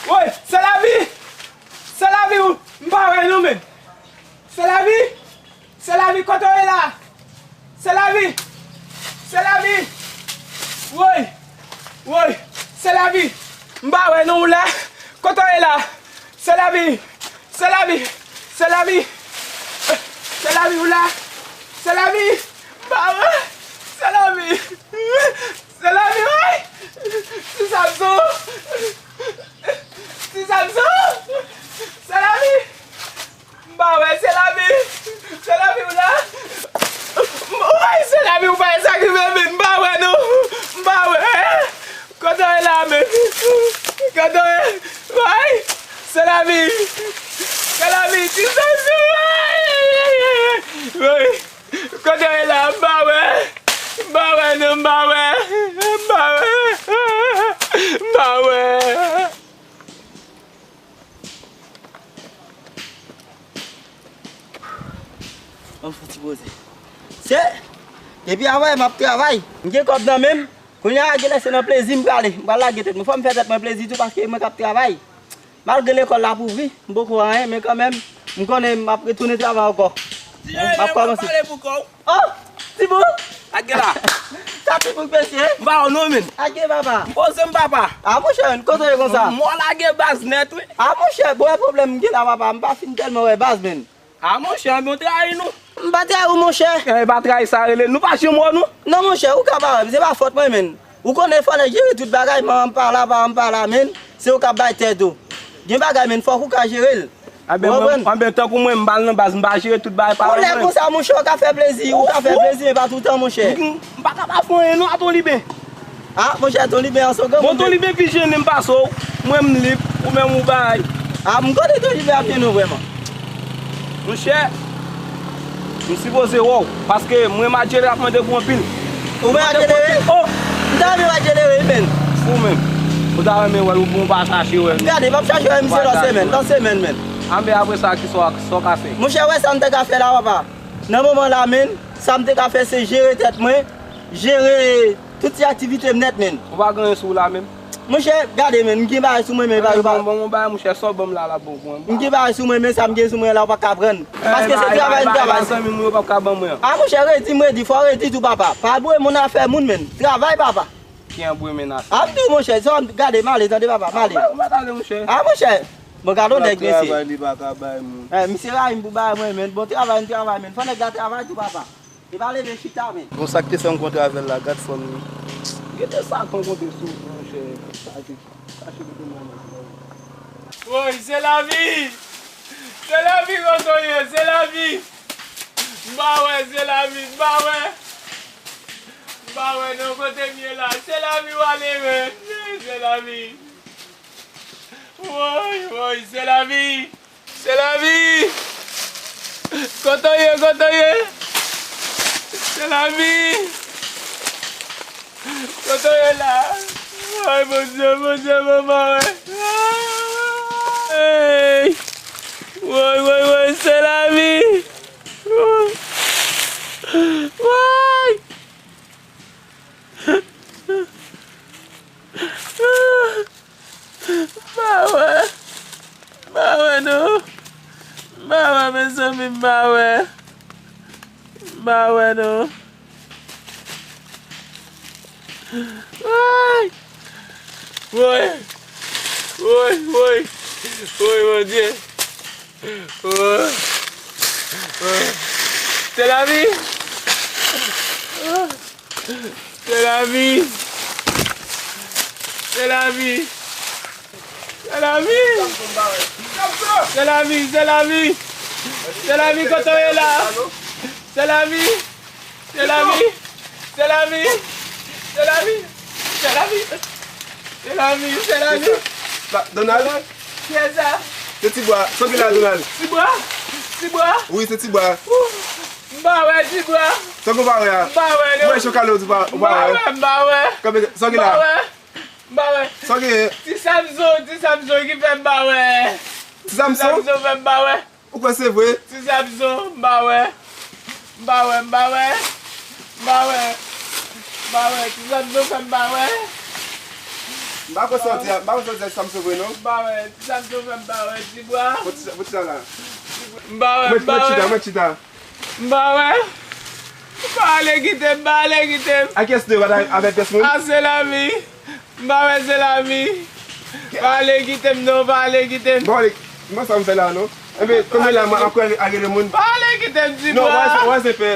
Woy! Se lavi! Se lavi, m pa wè nou menm. Se lavi! Se lavi, kote w ye la? Se lavi! Se lavi! Woy! Woy! Se lavi! M pa wè non ou la. Kote w ye la? Se lavi! Se lavi! Se lavi! Se lavi ou la? Se lavi! M pa wè! Se lavi! Se lavi, woy! Kisa Kote w ye? Woy! Se lavi! Se lavi! Ti zazou! Woy! Kote w ye la? M pa wè! M pa wè non, m pa wè! M pa wè! M pa wè! Ban m fè ti poze. Se, depi avanyè m ap travay. M gen kòb nan men m. Kounye a, genlè se nan plezi m prale. M pral lage tèt mwen. Fò m fè tèt mwen plezi tou paske mwen k ap travay. Malgre lekòl la ap ouvri, m poko anyen, men kanmenm, m konnen m ap retounen travay ankò. M ap kòmanse. Oh! Tibou! Lage la! Sa Tibou k mesye? M pa wè w non, men. Lage papa. M poze m, papa. A monchè, kote w ye konsa? M wè w lage baz nèt, wi. A monchè, bon, e pwoblèm m gen la, papa. M pa fin tèlman wè baz, men. A monchè, anben w trayi nou. M pa trayi w, monchè. E pa trayi sa rele. Nou pa janm wè w, non. Non, monchè, ou ka pa wè m. Se pa fòt mwen, men. Ou konnen fò nèg jere tout bagay, manman m pa la, papa m pa la, men. Se ou k ap bay tèt ou. Gen bagay, men, fòk ou ka jere l. Anben, mwen, anben, tankou mwen, m pa al nan baz, m pa jere tout bagay pa mwen. Ou lè konsa, monchè, ou ka fè plezi, ou ka fè plezi, men pa toutan, monchè. M, m pa ka pa fè anyen, non, a Ton Liben. A, monchè, Ton Liben an se yon granmoun. Bon, Ton Liben pi jennen m pase w. Mwen, m lib, ou menm, ou bay. A, m konnen Ton Liben ap jennen w vrèman. Monchè, m sipoze wè w, paske mwen, Matjere ap mande pou anpil. Ou mwen Matjere? Oh! M ta renmen Matjere, wi, men. Ou menm. Ou ta renmen wè l, ou bon pa chache wè l. Gade, m ap chache wè misye nan semèn, nan semèn, men. Anben, apre sa, kisa w, kisa w ka fè? Monchè, wè sa m te ka fè la, papa. Nan moman la, men, sa m te ka fè, se jere tèt mwen, jere tout ti aktivite m nèt, men. Ou pa gen anyen sou w la menm? Monchè, gade, men, m gen bagay sou mwen, men, bagay pa. Bon, bon, bon, bagay, monchè, sa w ban m la, la, bon, bon, m gen bagay sou mwen, men sa m gen sou mwen la, ou pa ka prann. Paske se travay m travay. Zanmi m yo p ap ka ban mwen an. A, monchè, redi m redi, fò w redi tou, papa. Pa bwè moun afè moun, men. Travay, papa. Ki anbwe men afè. A, m di w, monchè, sa w gade, m ale, tande, papa, m ale. Ou pa, ou pa t ale, monchè. A, monchè. Bon, gade yon nèg, mesye. Travay, li pa ka bay moun. Eh, misye rayi m pou bay mwen, men. Bon travay, m travay, men. Fò nèg la travay tou, papa. Li pa leve chita, men. Bon, sa k te fè m kontre avè l la, gad fòm li. Gete sa k rankontre sou ou, monchè. Sa te, sa te mete mwen nan. Woy, se lavi! Se lavi, kote w ye, se lavi! M pa wè, se lavi, m pa wè. M pa wè non, kote m ye la. Se lavi w ale, men. Se lavi. Woy, woy, se lavi. Se lavi. Kote w ye, kote w ye? Se lavi. Kote w ye la? Woy, Bondye, Bondye, manman, wè. Hey. Woy, woy, woy, se lavi. Woy. Woy. M pa wè. M pa wè non. M pa wè, mezanmi, m pa wè. M pa wè non. Woy! Woy! Woy, woy! Woy, Bondye! Woy! Woy! Se lavi! Se lavi! Se lavi! Se lavi! Se lavi, se lavi! Se lavi, kote w ye la? Se lavi! Se lavi! Se lavi! Se lavi! Se lavi! Se lavi! Se lavi! Donald? Kiyès sa? Se Tibwa. Sa w gen la, Donald? Tibwa? Tibwa? Wi, se Tibwa. M pa wè Tibwa. Sa w gen w pa wè a? M pa wè non. Ou wè chokale w di w pa wè? M pa wè, m pa wè. Sa w gen la? M pa wè. M pa wè. Sa w gen? Ti Samson, ti Samson ki fè m pa wè. Ti Samson? Ti Samson fè m pa wè. Ou kwè se vre? Ti Samson, m pa wè. M pa wè, m pa wè. M pa wè. M pa wè. Ti Samson fè m pa wè. M pa kwè sa w di a, m pa kwè sa w di a, Ti Samson vre non. M pa wè. Ti Samson fè m pa wè. Tibwa. Bon, ti, bon, ti sa la. M pa wè, m pa wè. Mwen chita, mwen chita. M pa wè. M pa ale kite m, m pa ale kite m. A kiyès nou ye, avèk pyès moun? A, se lavi. M pa wè, se lavi. Pa ale kite m non, pa ale kite m. Bon, ale, m pa sa m fè la non. Enben, kounye la, mwen ap kwè a rele moun. Pa ale kite m, Tibwa. Non, wè, wè, se fè.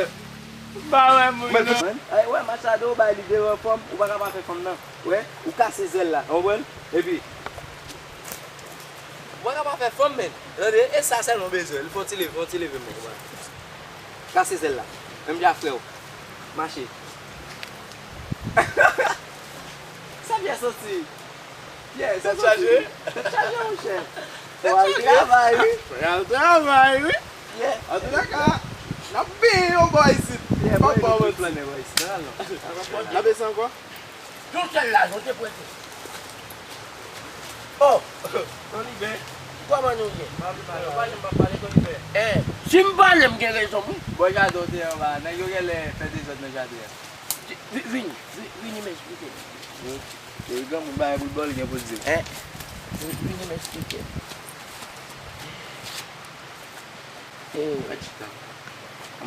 M pa wè moun non. Ay, wè, match la de ou bay li devan fanm, ou pa ka pa fè fanm nan. Wè, ou kase zèl la, ou konprann? Epi, ou pa ka pa fè fanm, men. Tande, e sa sèlman w bezwen. Li fè yon ti leve, fè yon ti leve, men. Kase zèl la. Menm jan frè w. Mache. Sa byen santi. Yeah, tèt chaje. Tèt chaje, monchè. Fò al travay, wi. Fò al travay, wi. Yeah. Antoulèka, n ap benyen yon bò isit. Yeah, bò isit. N ap ese ankò. Yon sèl lajan, w te prete. Oh! Tony Ben. Kòman nou ye? M ap pale, m ap pale, Tony Ben. Eh, si m pale, m gen rezon m, wi. Bò jaden w te anba, nèg yo genlè fè dezòd nan jaden an. Vi-, vini, vi-, vini m eksplike. Yo, yo granmoun bagay bout bò, li gen pou l di. Eh, vi-, vini m eksplike. Eh.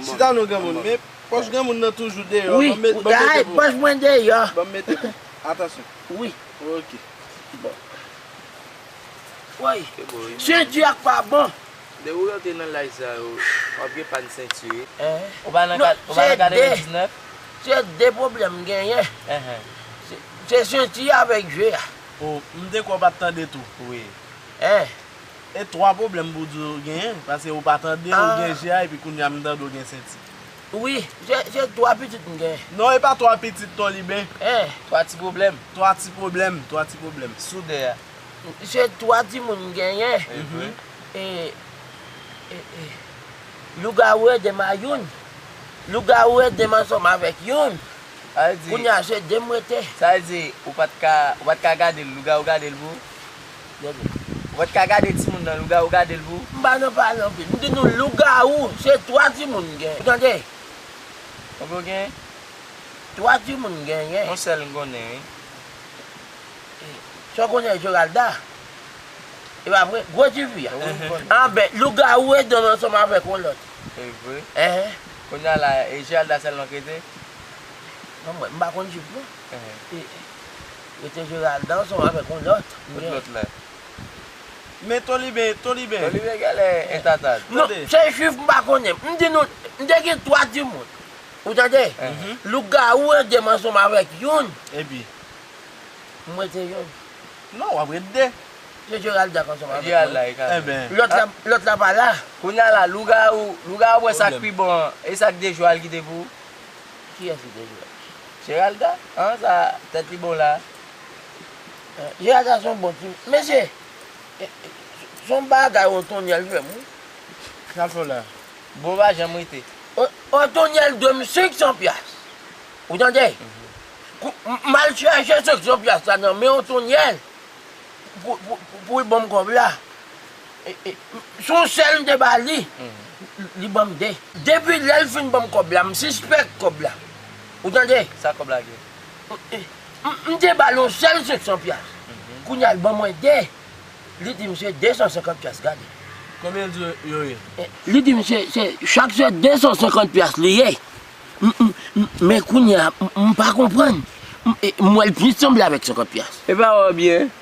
Chita non granmoun, men pòch granmoun nan toujou deyò. Wi, ban m mete pou pòch mwen deyò. Ban m mete pou. Atansyon. Wi. Ok. Bon. Woy, senti a k pa bon. Depi w rantre nan laj sa yo, w ap gen pàn senti wi. Ou pa nan kat-, ou pa nan katrevendiznèf? Se de pwoblèm m genyen. Se, se senti avèk je a. Oh, m te kwè w pa t tande tou. Wi. E twa pwoblèm pou di w genyen, paske ou pa tande, ou gen je a, epi kounye a m tande w gen senti. Wi, se, se twa pitit m genyen. Non, e pa twa pitit, Tony Ben. Twa ti pwoblèm. Twa ti pwoblèm, twa ti pwoblèm. Soudè a. Se twa timoun m genyen. E, e, e, lougawou ede m a youn. Lougawou ede m ansanm avèk youn. Sa vle di, kounye a se de m rete. Sa vle di, ou pa t ka, ou pa t ka gade l, lougawou gade l pou ou? Gade. Ou pa t ka gade timoun nan, lougawou gade l pou ou? M pa nan pale anpil. M di nou lougawou, se twa timoun m gen. Ou tande? Konbyen w gen? Twa timoun m genyen. Yon sèl m konnen, wi. Sa w konnen Geralda? E pa vre? Gwo tifi a. Wi, m konnen. Anben, lougawou ede m ansanm avèk yon lòt. E vre? Enhen. Kounye a la, e Geralda sèlman k rete? Non, mwen, m pa konn chif non. Enhen. E, e, rete Geralda ansanm avèk yon lòt. Kot lòt la? Men Tony Ben, Tony Ben. Tony Ben genlè entata. Non, se chif m pa konnen. M di nou, m te gen twa timoun. Ou tande? Enhen. Lougawou ede m ansanm avèk youn. Epi? M rete youn. Non, w ap ret de. Se Geralda k ansanm avèk mwen. Geralda, e ka. Enben. Lòt la, lòt la pa la. Kounye a la, lougawou, lougawou wè sa k pi bon an. E sa k dejwe a l kite pou ou? Kiyès ki dejwe a? Geralda. An, sa, tèt li bon la. Eh, Geralda se yon bon ti. Mesye, eh, eh, se yon bagay Otonyèl fè m, wi. Sa l fè w la? Bon pa janm rete. O-, Otonyèl dwe m senk san pyas. Ou tande? Kou-, m, m al chèche senk san pyas la nan men Otonyèl pou, pou, pou, pou l ban m kòb la. E, e, se yon sèl m te ba li. Li ban m de. Depi lè l fin ban m kòb la, m sispèk kòb la. Ou tande? Sa kòb la gen? E, m, m te ba l yon sèl senk san pyas. Kounye a l ban mwen de. Li di m se de san senkant pyas, gade. Konbyen l di yo ye? E, li di m se, se, chak se de san senkant pyas li ye. M, m, m, men kounye a, m, m pa konprann. M, e, m wè l pi sanble avèk senkant pyas. E pa wè w byen?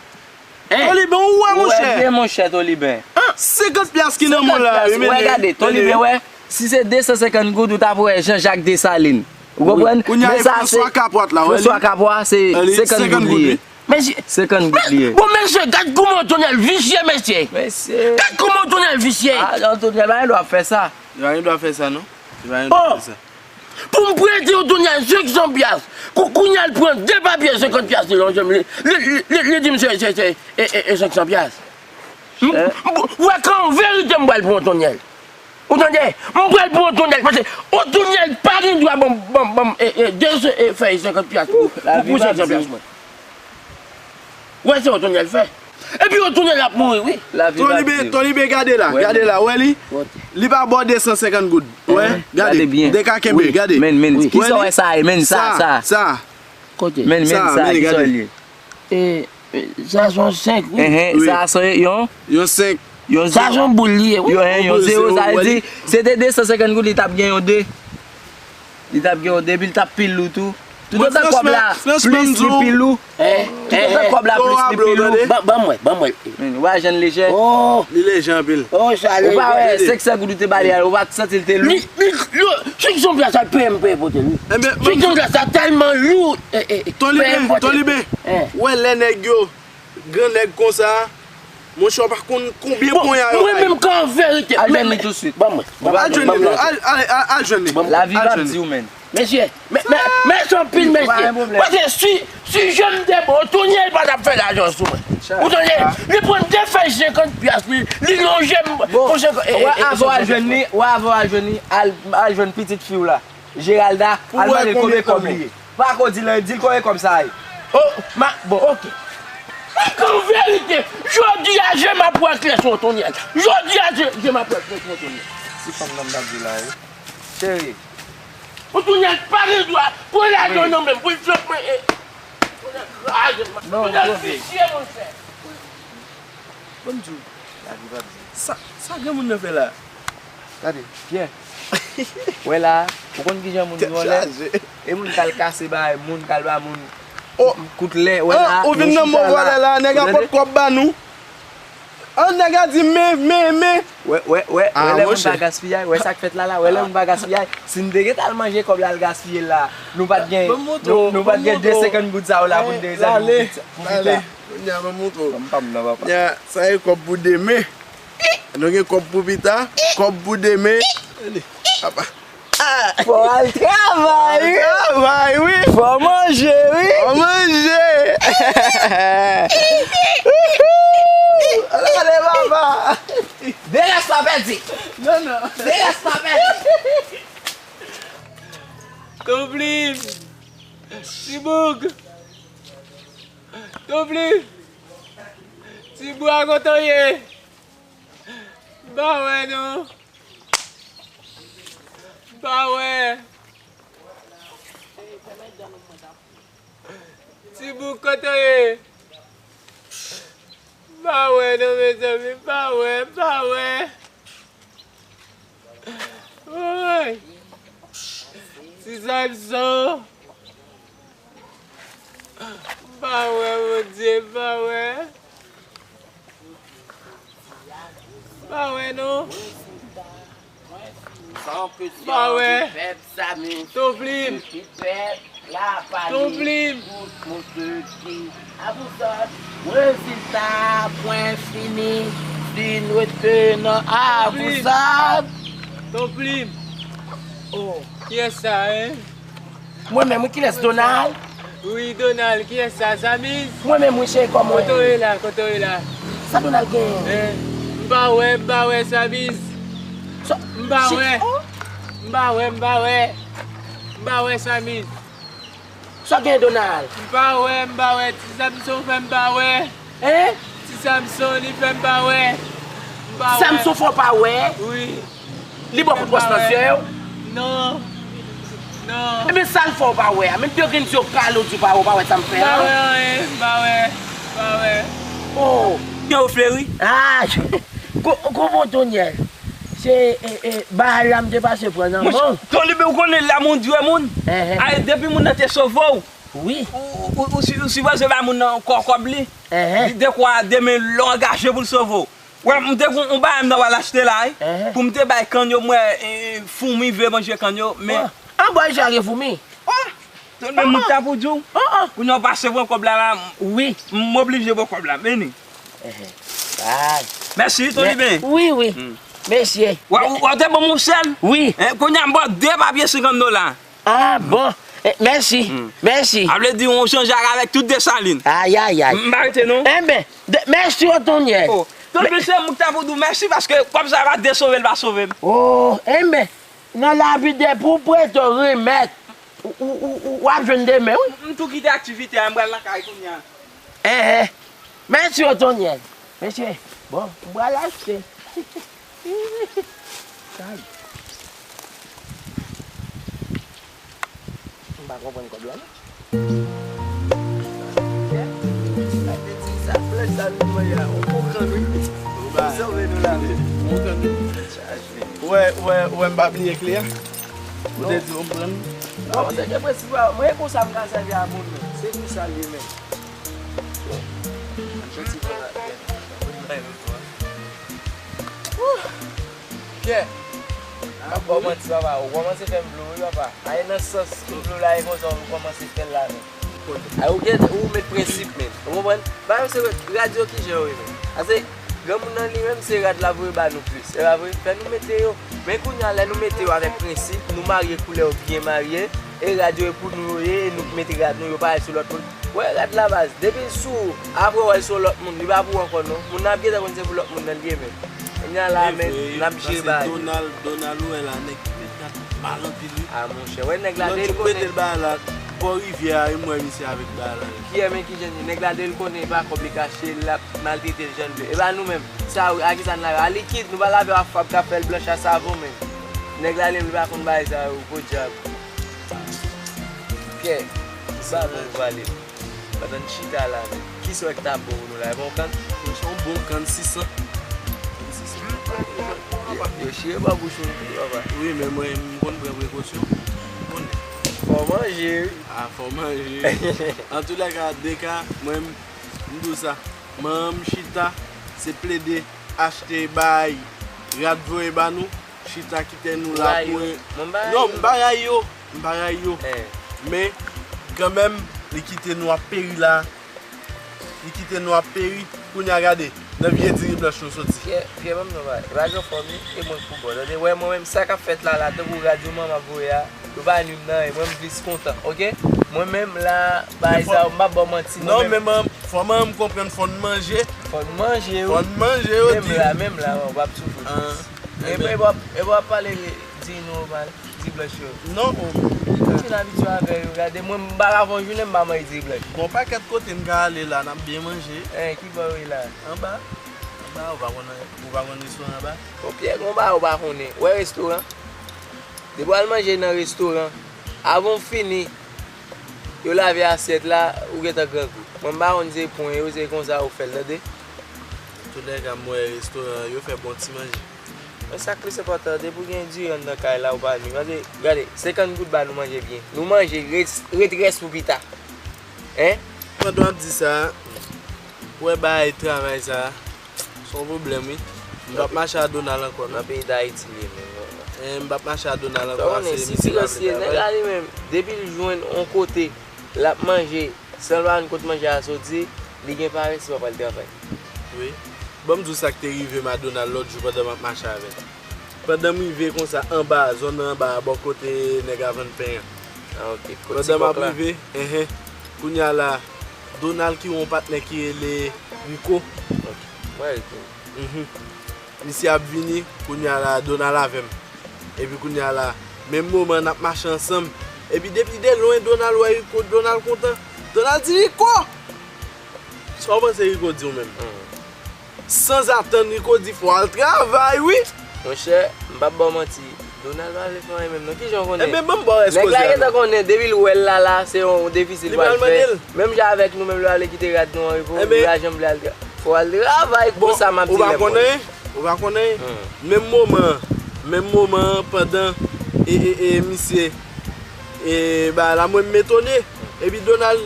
Hein? Toliben, ou wè, monchè? Ou wè byen, monchè Toliben. Senkant pyas ki nan men w la, wi, men wè, gade, Toliben, wè. Si se de san senkant goud, ou t ap wè Jean Jacques Dessalines. Ou konprann? Kounye a, men sa se François Capois la, wè li. François Capois, se senkant goud li ye. Men si, senkant goud li ye. Bon, mesye, gad kouman Otonyèl visye, mesye. Mesye. Gad kouman Otonyèl visye. Ah, Otonyèl pa gen dwa fè sa. Li pa gen dwa fè sa, non. Li pa gen dwa fè sa. Pou m prete Otonyèl senk san pyas. Kou-, kounye a l pran de papye senkant pyas li lonje m. Li, li, li, li, li di m se, se, se, e, e, e senk san pyas. M, m, wè ke an verite m pral pran Otonyèl. Ou tande? M pral pran Otonyèl, paske Otonyèl pa gen dwa ban m, ban m, ban m, e, e, de se, e, fèy senkant pyas pou, pou, pou senk san pyas mwen. Wè se Otonyèl fè. Epi Otonyèl ap mouri, wi. Toliben, Toliben, gade la, gade la, wè li? Li pa ba w de san senkant goud. Wè, gade, gade byen. De ka kenbe, gade. Men, men, kisa w wè sa ye, men, sa, sa. Sa. Kote? Men, men, sa, kisa w li ye? E, e, sa se yon senk, wi. Enhen, sa se yon? Yon senk. Yon zewo. Sa se yon boul li ye, wi. Yon, yon zewo, sa vle di, se te de san senkant goud, li t ap gen yon de. Li t ap gen yon de, epi li t ap pi lou tou. Toutotan kòb la plis li pi lou. Toutotan kòb la plis li pi lou. Ban, ban mwen, ban mwen. Men, ou pa wè jan l lejè? Oh. Li lejè anpil. Oh, sa lejè. Ou pa wè senk san goud ou te ba li a, ou pa t santi l te lou? Li, li, li, senk san pyas sa peye m peye pote l, wi. Enben, senk san pyas sa tèlman lou, e, e, e, peye m pote l. Toliben, Toliben. Ou wè lè nèg yo, gran nèg konsa, monchè, w pa konn konbyen ponya yo bay. Mwen menm ke an verite. Al jwenn li touswit. Ban mwen, ban mwen, al, al, al, al jwenn li. Lavi p ap di w, men. Mesye, men, men, mèsi anpil, mesye. Paske si, Si je m te bon, Otonyèl pa t ap fè lajan sou mwen. Ou tande? Li pran de fèy senkant pyas, li, li lonje m pou senkant. Wè, avan w al jwenn li, wè, avan w al jwenn li, al, al jwenn pitit fi w la, Geralda, al mande l konbyen kòb li ye. Pa ko di l, di l konbyen kòb sa ye. Oh, ma, bon, oke. An verite, jodi a, je m ap wè klè sou Otonyèl. Jodi a, je, je m ap wè klè sou Otonyèl. Si fanm nan m t ap di la, wi. Cheri. Otonyèl pa gen dwa pran lajan nan men m pou l flank mwen. Otonyèl kraze m. Otonyèl visye, monchè. Ban m di w. Sa, sa granmoun nan fè la? Gade, Pyè. Wè la, ou konn kijan moun vòlè? E moun k al kase bagay moun, k al ba moun kout lè, wè la, ou vin nan mo vòlè la, nèg la pot kòb ba nou. An, nèg la di men, men, men. Wè, wè, wè, wè lè moun pa gaspiyay, wè sa k fèt la la, wè lè moun pa gaspiyay. Si n te gentan al manje kòb la, al gaspiye l la, nou pa t gen, nou, nou pa t gen de senkant goud sa yo la pou n te rezève pou pita. Kounye a, mwen montre w. Kòm pa m nan, papa. Nya, sa e kòb pou demen. Nou gen kòb pou pita, kòb pou demen. Papa. Fò al travay, wi. Al travay, wi. Fò manje, wi. Fò manje. Ale, papa. Derès pa pèdi. Non, non. Derès pa pèdi. Tonplim. Tiboug. Tonplim. Tiboug, a kote w ye? M pa wè non. M pa wè. Tiboug, kote w ye? M pa wè non, mezanmi, m pa wè, m pa wè. Woy! Ti Samson. M pa wè, Bondye, m pa wè. M pa wè non. M pa wè. Tonplim. Tonplim. Rezilta, pwen fini. Fin rete nan a, Tonplim. Tonplim. Oh. Kiyès sa, en? Mwen menm, wi, kilès, Donald? Wi, Donald, kiyès sa, Samiz? Mwen menm, wi, cheri, kòman w ye? Kote w ye la, kote w ye la? Sa Donald genyen? Eh, m pa wè, m pa wè Samiz. M pa wè. M pa wè, m pa wè. M pa wè Samiz. Sa w genyen, Donald? M pa wè, m pa wè. Ti Samson fè m pa wè. Hein? Ti Samson, li fè m pa wè. M pa wè. Samson fè w pa wè? Wi. Li ba w kout wòch nan zye w? Non. Non. Ebyen, sa l fè w pa wè a? Menm te yo gen di yo pale w di w pa wè, w pa wè sa m fè a? M pa wè anyen, m pa wè, m pa wè. Oh. Yo, Fleri? Ah, ko-, kòman w tonnyè? Se, e, e, bagay la m te pase pran nan men w. Tonliben, ou konnen la moun dwe moun. Ehe. Ay, depi moun nan te sove w, wi, ou, ou, ou, ou si-, ou sipoze ba moun nan kò-, kòb li. Ehe. Li dekwa demen lè w angaje pou l sove w. Wè, m te gon yon bagay m ta pral achte la, wi. Ehe. Pou m te bay kann yo, m wè, e, foumi vle manje kann yo, men. An bò, deja gen foumi. Oh! Tonliben, m ta pou di w. Oh, oh. Kounye a w pase pran kòb la, la, m, wi, m oblije ba w kòb la. Vini. Ehe. Ay. Mèsi, Tonliben. Wi, wi. Hmm. Mesye. Wè, w, w te ban m yon sèl? Wi. Eh, kounye a m ba w de papye senkant dola. Ah, bon. Eh, mèsi. Hmm. Mèsi. A vle di yon Jan Jak avèk tout Desalin. Ay, ay, ay. M pa rete non. Enben, de, mèsi, Otonyèl. Oh, Tonliben, se mwen ki ta pou di w mèsi paske kòb sa pa desove l pa sove m. Oh, enben, nan lavi de pou prete w remèt. Ou, ou, ou, ou, w ap jwenn demen, wi. M tou kite aktivite a, m pral lakay kounye a. Ehe. Mèsi, Otonyèl. Mesye, bon, m pral achte. Kay. M pa konprann kòb la, non. Sa vle di, sa flè sa nou voye a, on konprann, wi. Sove nou la, wi. Ou wè, ou wè, ou wè m pa bliye kle a? Ou te di w m pran l? Non, se ke prensip la, mwen e konsa m ka sèvi a moun nan. Se konsa l ye menm. Wouh! Pyè, m ap ba w manti, papa, ou kòmanse fè m vle w, wi, papa. Ay, nan sans m vle w la, e konsa ou kòmanse fè l la menm. Ay, ou gen, ou met prensip menm. Ou konprann? Bagay yo se radyo ki jan yo ye menm. Ase, granmoun nan li menm se rad l ap voye ba nou plis. E pa vre? Fè nou mete yo. Men kounye a, lè nou mete yo avèk prensip, nou marye koulè yo byen marye, e rad yo e pou nou yo ye, e nou ki mete rad nou, yo pa al sou lòt moun. Wè rad la baz, depi l sou ou, apre w wè l sou lòt moun, li pa pou ou ankò non. Moun nan ap gentan konn se pou lòt moun nan l ye menm. Kounye a la men, n ap jere bagay yo. Donald, Donald ou wè la, nèg ki met rad mal anpil wi. A monchè, wè nèg la depi l konnen. Lòt jou m mete l bagay la, bò rivyè a, e m wè misye avèk bagay la. Kiyè men kijan li, nèg la depi l konnen e pa kòb li ka achte, l ap maltrete l jan l vle. E pa nou menm, sa a ki sa n lave a? Likid, nou pa lave a fab k ap fè l blanch a savon menm. Nèg la li menm li pa konn bagay sa yo, podyab. Kè, m pa bon pou pale. Pandan n chita la menm. Kisa w wè k ta bon pou nou la? E pa yon kann? Mwen se yon bon kann sisan. Kann sisan. Yo, yo chire bò bouch ou tou, papa. Wi, men mwen, m konn pran prekosyon. M konnen. Fò manje, wi. A, fò manje. Antoulèka, de ka, mwen, m di w sa. Manman m chita, se plede achte bay, rad voye ba nou. Chita kite nou la pou. Non, m pa ray yo. M pa ray yo. Men, kanmenm, li kite nou ap peri la. Li kite nou ap peri. Kounye a gade, nan vye diri blanch nou soti. Pyè, Pyè, ban m nan bagay. E pa gen fòm li, e mwen k pou ba w. Tande, wè mwen menm, sa k ap fèt la la, tankou rad yo manman voye a, yo pa nwi m nan anyen. Mwen, m plis kontan, oke? Mwen menm la, bagay sa yo, m p ap ba w manti, mwen menm. Non, men fò manman m konprann, fò n manje. Fò n manje, wi. Fò n manje, yo di. Menm la, menm la, w ap soufri plis. Epi, epi w ap, epi w ap pale de diri nòmal, diri blanch yo. Non, o. Ou fin abitye avè yo, gade, mwen, m pa ka fè yon jounen, m pa manje diri blanch. Gon pakèt kote n ka ale la, n ap byen manje. En, ki bò yo ye la? Anba. Anba, ou pa konn, ou pa konn restoran anba? Bon, Pyè, gon bagay ou pa konnen. Ou wè restoran? Depi w al manje nan restoran, avan w fini, yo lave asyèt la, ou gentan grangou. Mwen, m pa konn se pwen yo, se konsa yo fè l, tande? Antoulèka, m wè restoran yo fè bon ti manje. Men sa k plis enpòtan, depi w gen diri anndan kay la, ou pa nwi. Paske, gade, senkant goud ba nou manje byen. Nou manje, ret, ret rès pou pita. En? Pandan w ap di sa, ou wè bagay travay sa, se yon pwoblèm, wi. M p ap mache a Donald ankò, non. Nan peyi Dayiti l ye menm, non. En, m p ap mache a Donald ankò, paske misye pa vle travay. Nèg la li menm, depi l jwenn yon kote, l ap manje, san l pa konn kot manje a soti, li gen parès, li pa pral travay. Wi. Ban m di w sa k te rive m a Donald lòt jou pandan m ap mache avè l. Pandan m rive konsa anba, zòn nan anba a, bò kote nèg a vann pen an. A, oke. Kot ti kòk la. Pandan m ap rive, enhen. Kounye a la, Donald ki yon patnè ki rele Rico. Oke. Mwen Rico. Mhm. Misye ap vini, kounye a la, Donald avè m. Epi kounye a la, menm moman n ap mache ansanm. Epi depi de lwen, Donald wè Rico, Donald kontan. Donald di, "Rico!" Sa w panse Rico di w menm? Hmm. Sanzatann, Rico di, "Fò w al travay, wi!" Monchè, m p ap ba w manti. Donald pa vle fè anyen menm non. Kijan w konnen? Ebyen, ban m ba w rès koze a non. Nèg la gentan konnen, depi l wè l la, la, se yon defisil l pral fè. Li pral mande l. Menm jan avèk nou menm, li pa vle kite rad nou an repo, li pa janm vle al tra-, fò w al travay, konsa m ap di lè m konnen. Ou pa konnen? Hmm. Menm moman an, menm moman an, pandan, e, e, e, misye, e, ba la, mwen m etone. Epi Donald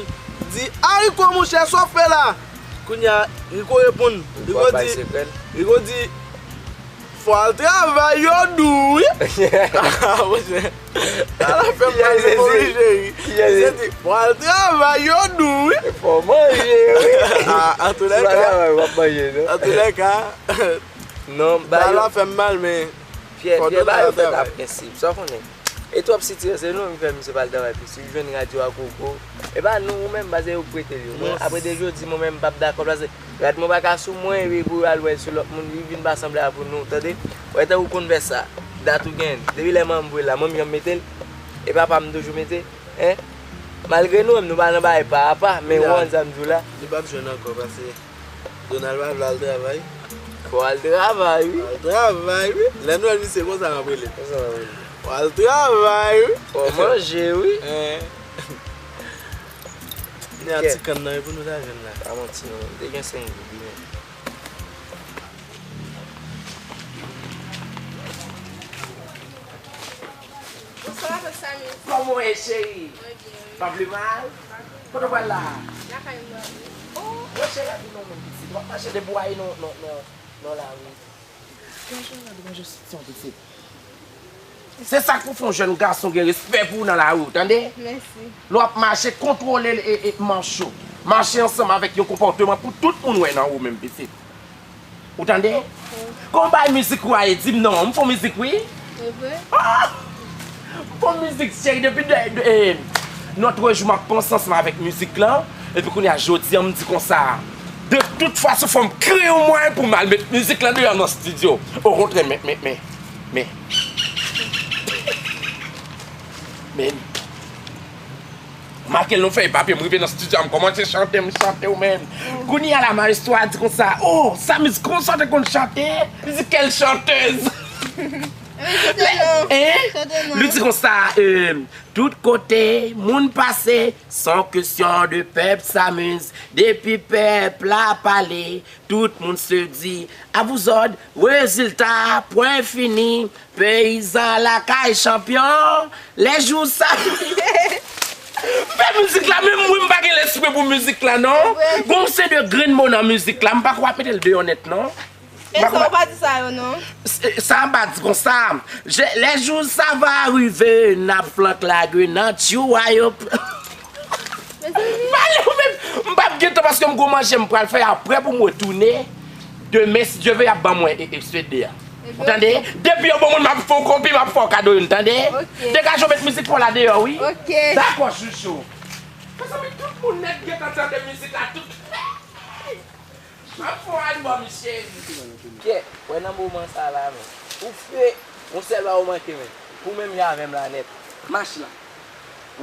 di, "A Rico, monchè, sa w fè la?" Kounye a, Rico reponn. Rico di, Rico di, "Fò al travay, yo di w wi." Ah, monchè. Sa la fè m mal, Rico, wi, cheri. Misye di, "Fò al travay, yo di w wi." Fò manje, wi. Ah, antoulèka. Si w pa travay, w ap manje, non? Antoulèka. Non, ba yo. Sa la fè m mal, men Pyè, Pyè, ba yo fèt a prensip. Sa w konnen? E twòp sitirans, se nou menm ki fè misye pa al travay plis. Li jwenn rad yo a gogo. E pa nou, ou menm, paske yo k prete l yo. Mwen, apre de jodi, mwen menm, m p ap dakò, paske rad mwen pa ka sou mwen, epi pou yo al wè l sou lòt moun, li vin pa sanble a pou nou, tande? Ou wè tankou w konn fè sa, dat ou gen, depi lè manman m voye l la, mwen m janm mete l, e papa m toujou mete, en? Malgre nou menm, nou pa nan bagay pa apa, men ou konn sa m di w la. Li p ap jwenn ankò, paske Donald pa vle al travay. Fò al travay, wi. Al travay, wi. Lè nou wè misye konsa, n ap rele. Konsa n ap rele. Fò al travay, wi. Fò manje, wi. Hein. Ni a ti kann nan, e pou nou ta jwenn la. Pa manti, non. M te gen senk goud, men. Bonswa, Samy. Kòman w ye, cheri? Mwen byen, wi. Pa vle mal? Kote w pral la? Lakay mwen, wi. Oh, monchè, gade non, moun pitit. W ap mache debwaye non, non, non, non, lari. Gade yon jèn pitit. Se sa k pou fè yon jèn gason gen respè pou w nan lari, w tande? Mèsi. Lè w ap mache, kontwole, e, e, manch ou. Mache ansanm avèk yon konpòteman pou tout moun wè nan ou menm, pitit. Ou tande? Wi. Kòman w bay mizik ou a ye? Di m non, m fè w mizik wi. Se vre? Ah! M fè w mizik, cheri, depi de, de, eh, lòt jou m ap panse ansanm avèk mizik lan. Epi kounye a, jodi a, m di konsa, de tout fason, fò m kreye yon mwayen pou m al met mizik lan deyò nan estidyo. Okontrè, men, men, men, men, men, make l nan fèy papye, m rive nan estidyo a, m kòmanse chante, m chante w menm. Kounye a la, maestro a di konsa, "Oh, Samiz, kòman w te konn chante?" Li di, "Quelle chanteuse?" Hein? Li di konsa, euh, tout kote moun pase, son kesyon de pèp Samiz. Depi pèp la pale, tout moun se di, "À vous ordres, résultat, point fini, peyizan lakay chanpyon, lè jou sa." M fè mizik la, menm mwen m pa gen lespri pou mizik la, non. Gon se de grenn mo nan mizik la, m pa kwè ap mete l deyò nèt, non. E sa w pa di sa yo, non? Sa m pa di konsa. Je- lè jou sa va rive, n ap flank lage nan tchou a yo. Pale ou menm. M p ap gen tan paske m gon manje m pral fè apre pou m retounen. Demen, si Dye ve, y ap ban mwen e- e- C D a. Ou tande? Depi yo ban mwen, m ap fè w kopi, m ap fè w kado youn, tande? Degaje w, met mizik pa w la deyò, wi. Dakò, chouchou. Mezanmi, tout moun nèt gentan tande mizik la, tout. M ap fè w albòm, cheri. Kyè, wè nan moman sa la, men. Ou fre, yon sèl bagay ou manke, men. Pou menm jan avè m la nèt. Mach la.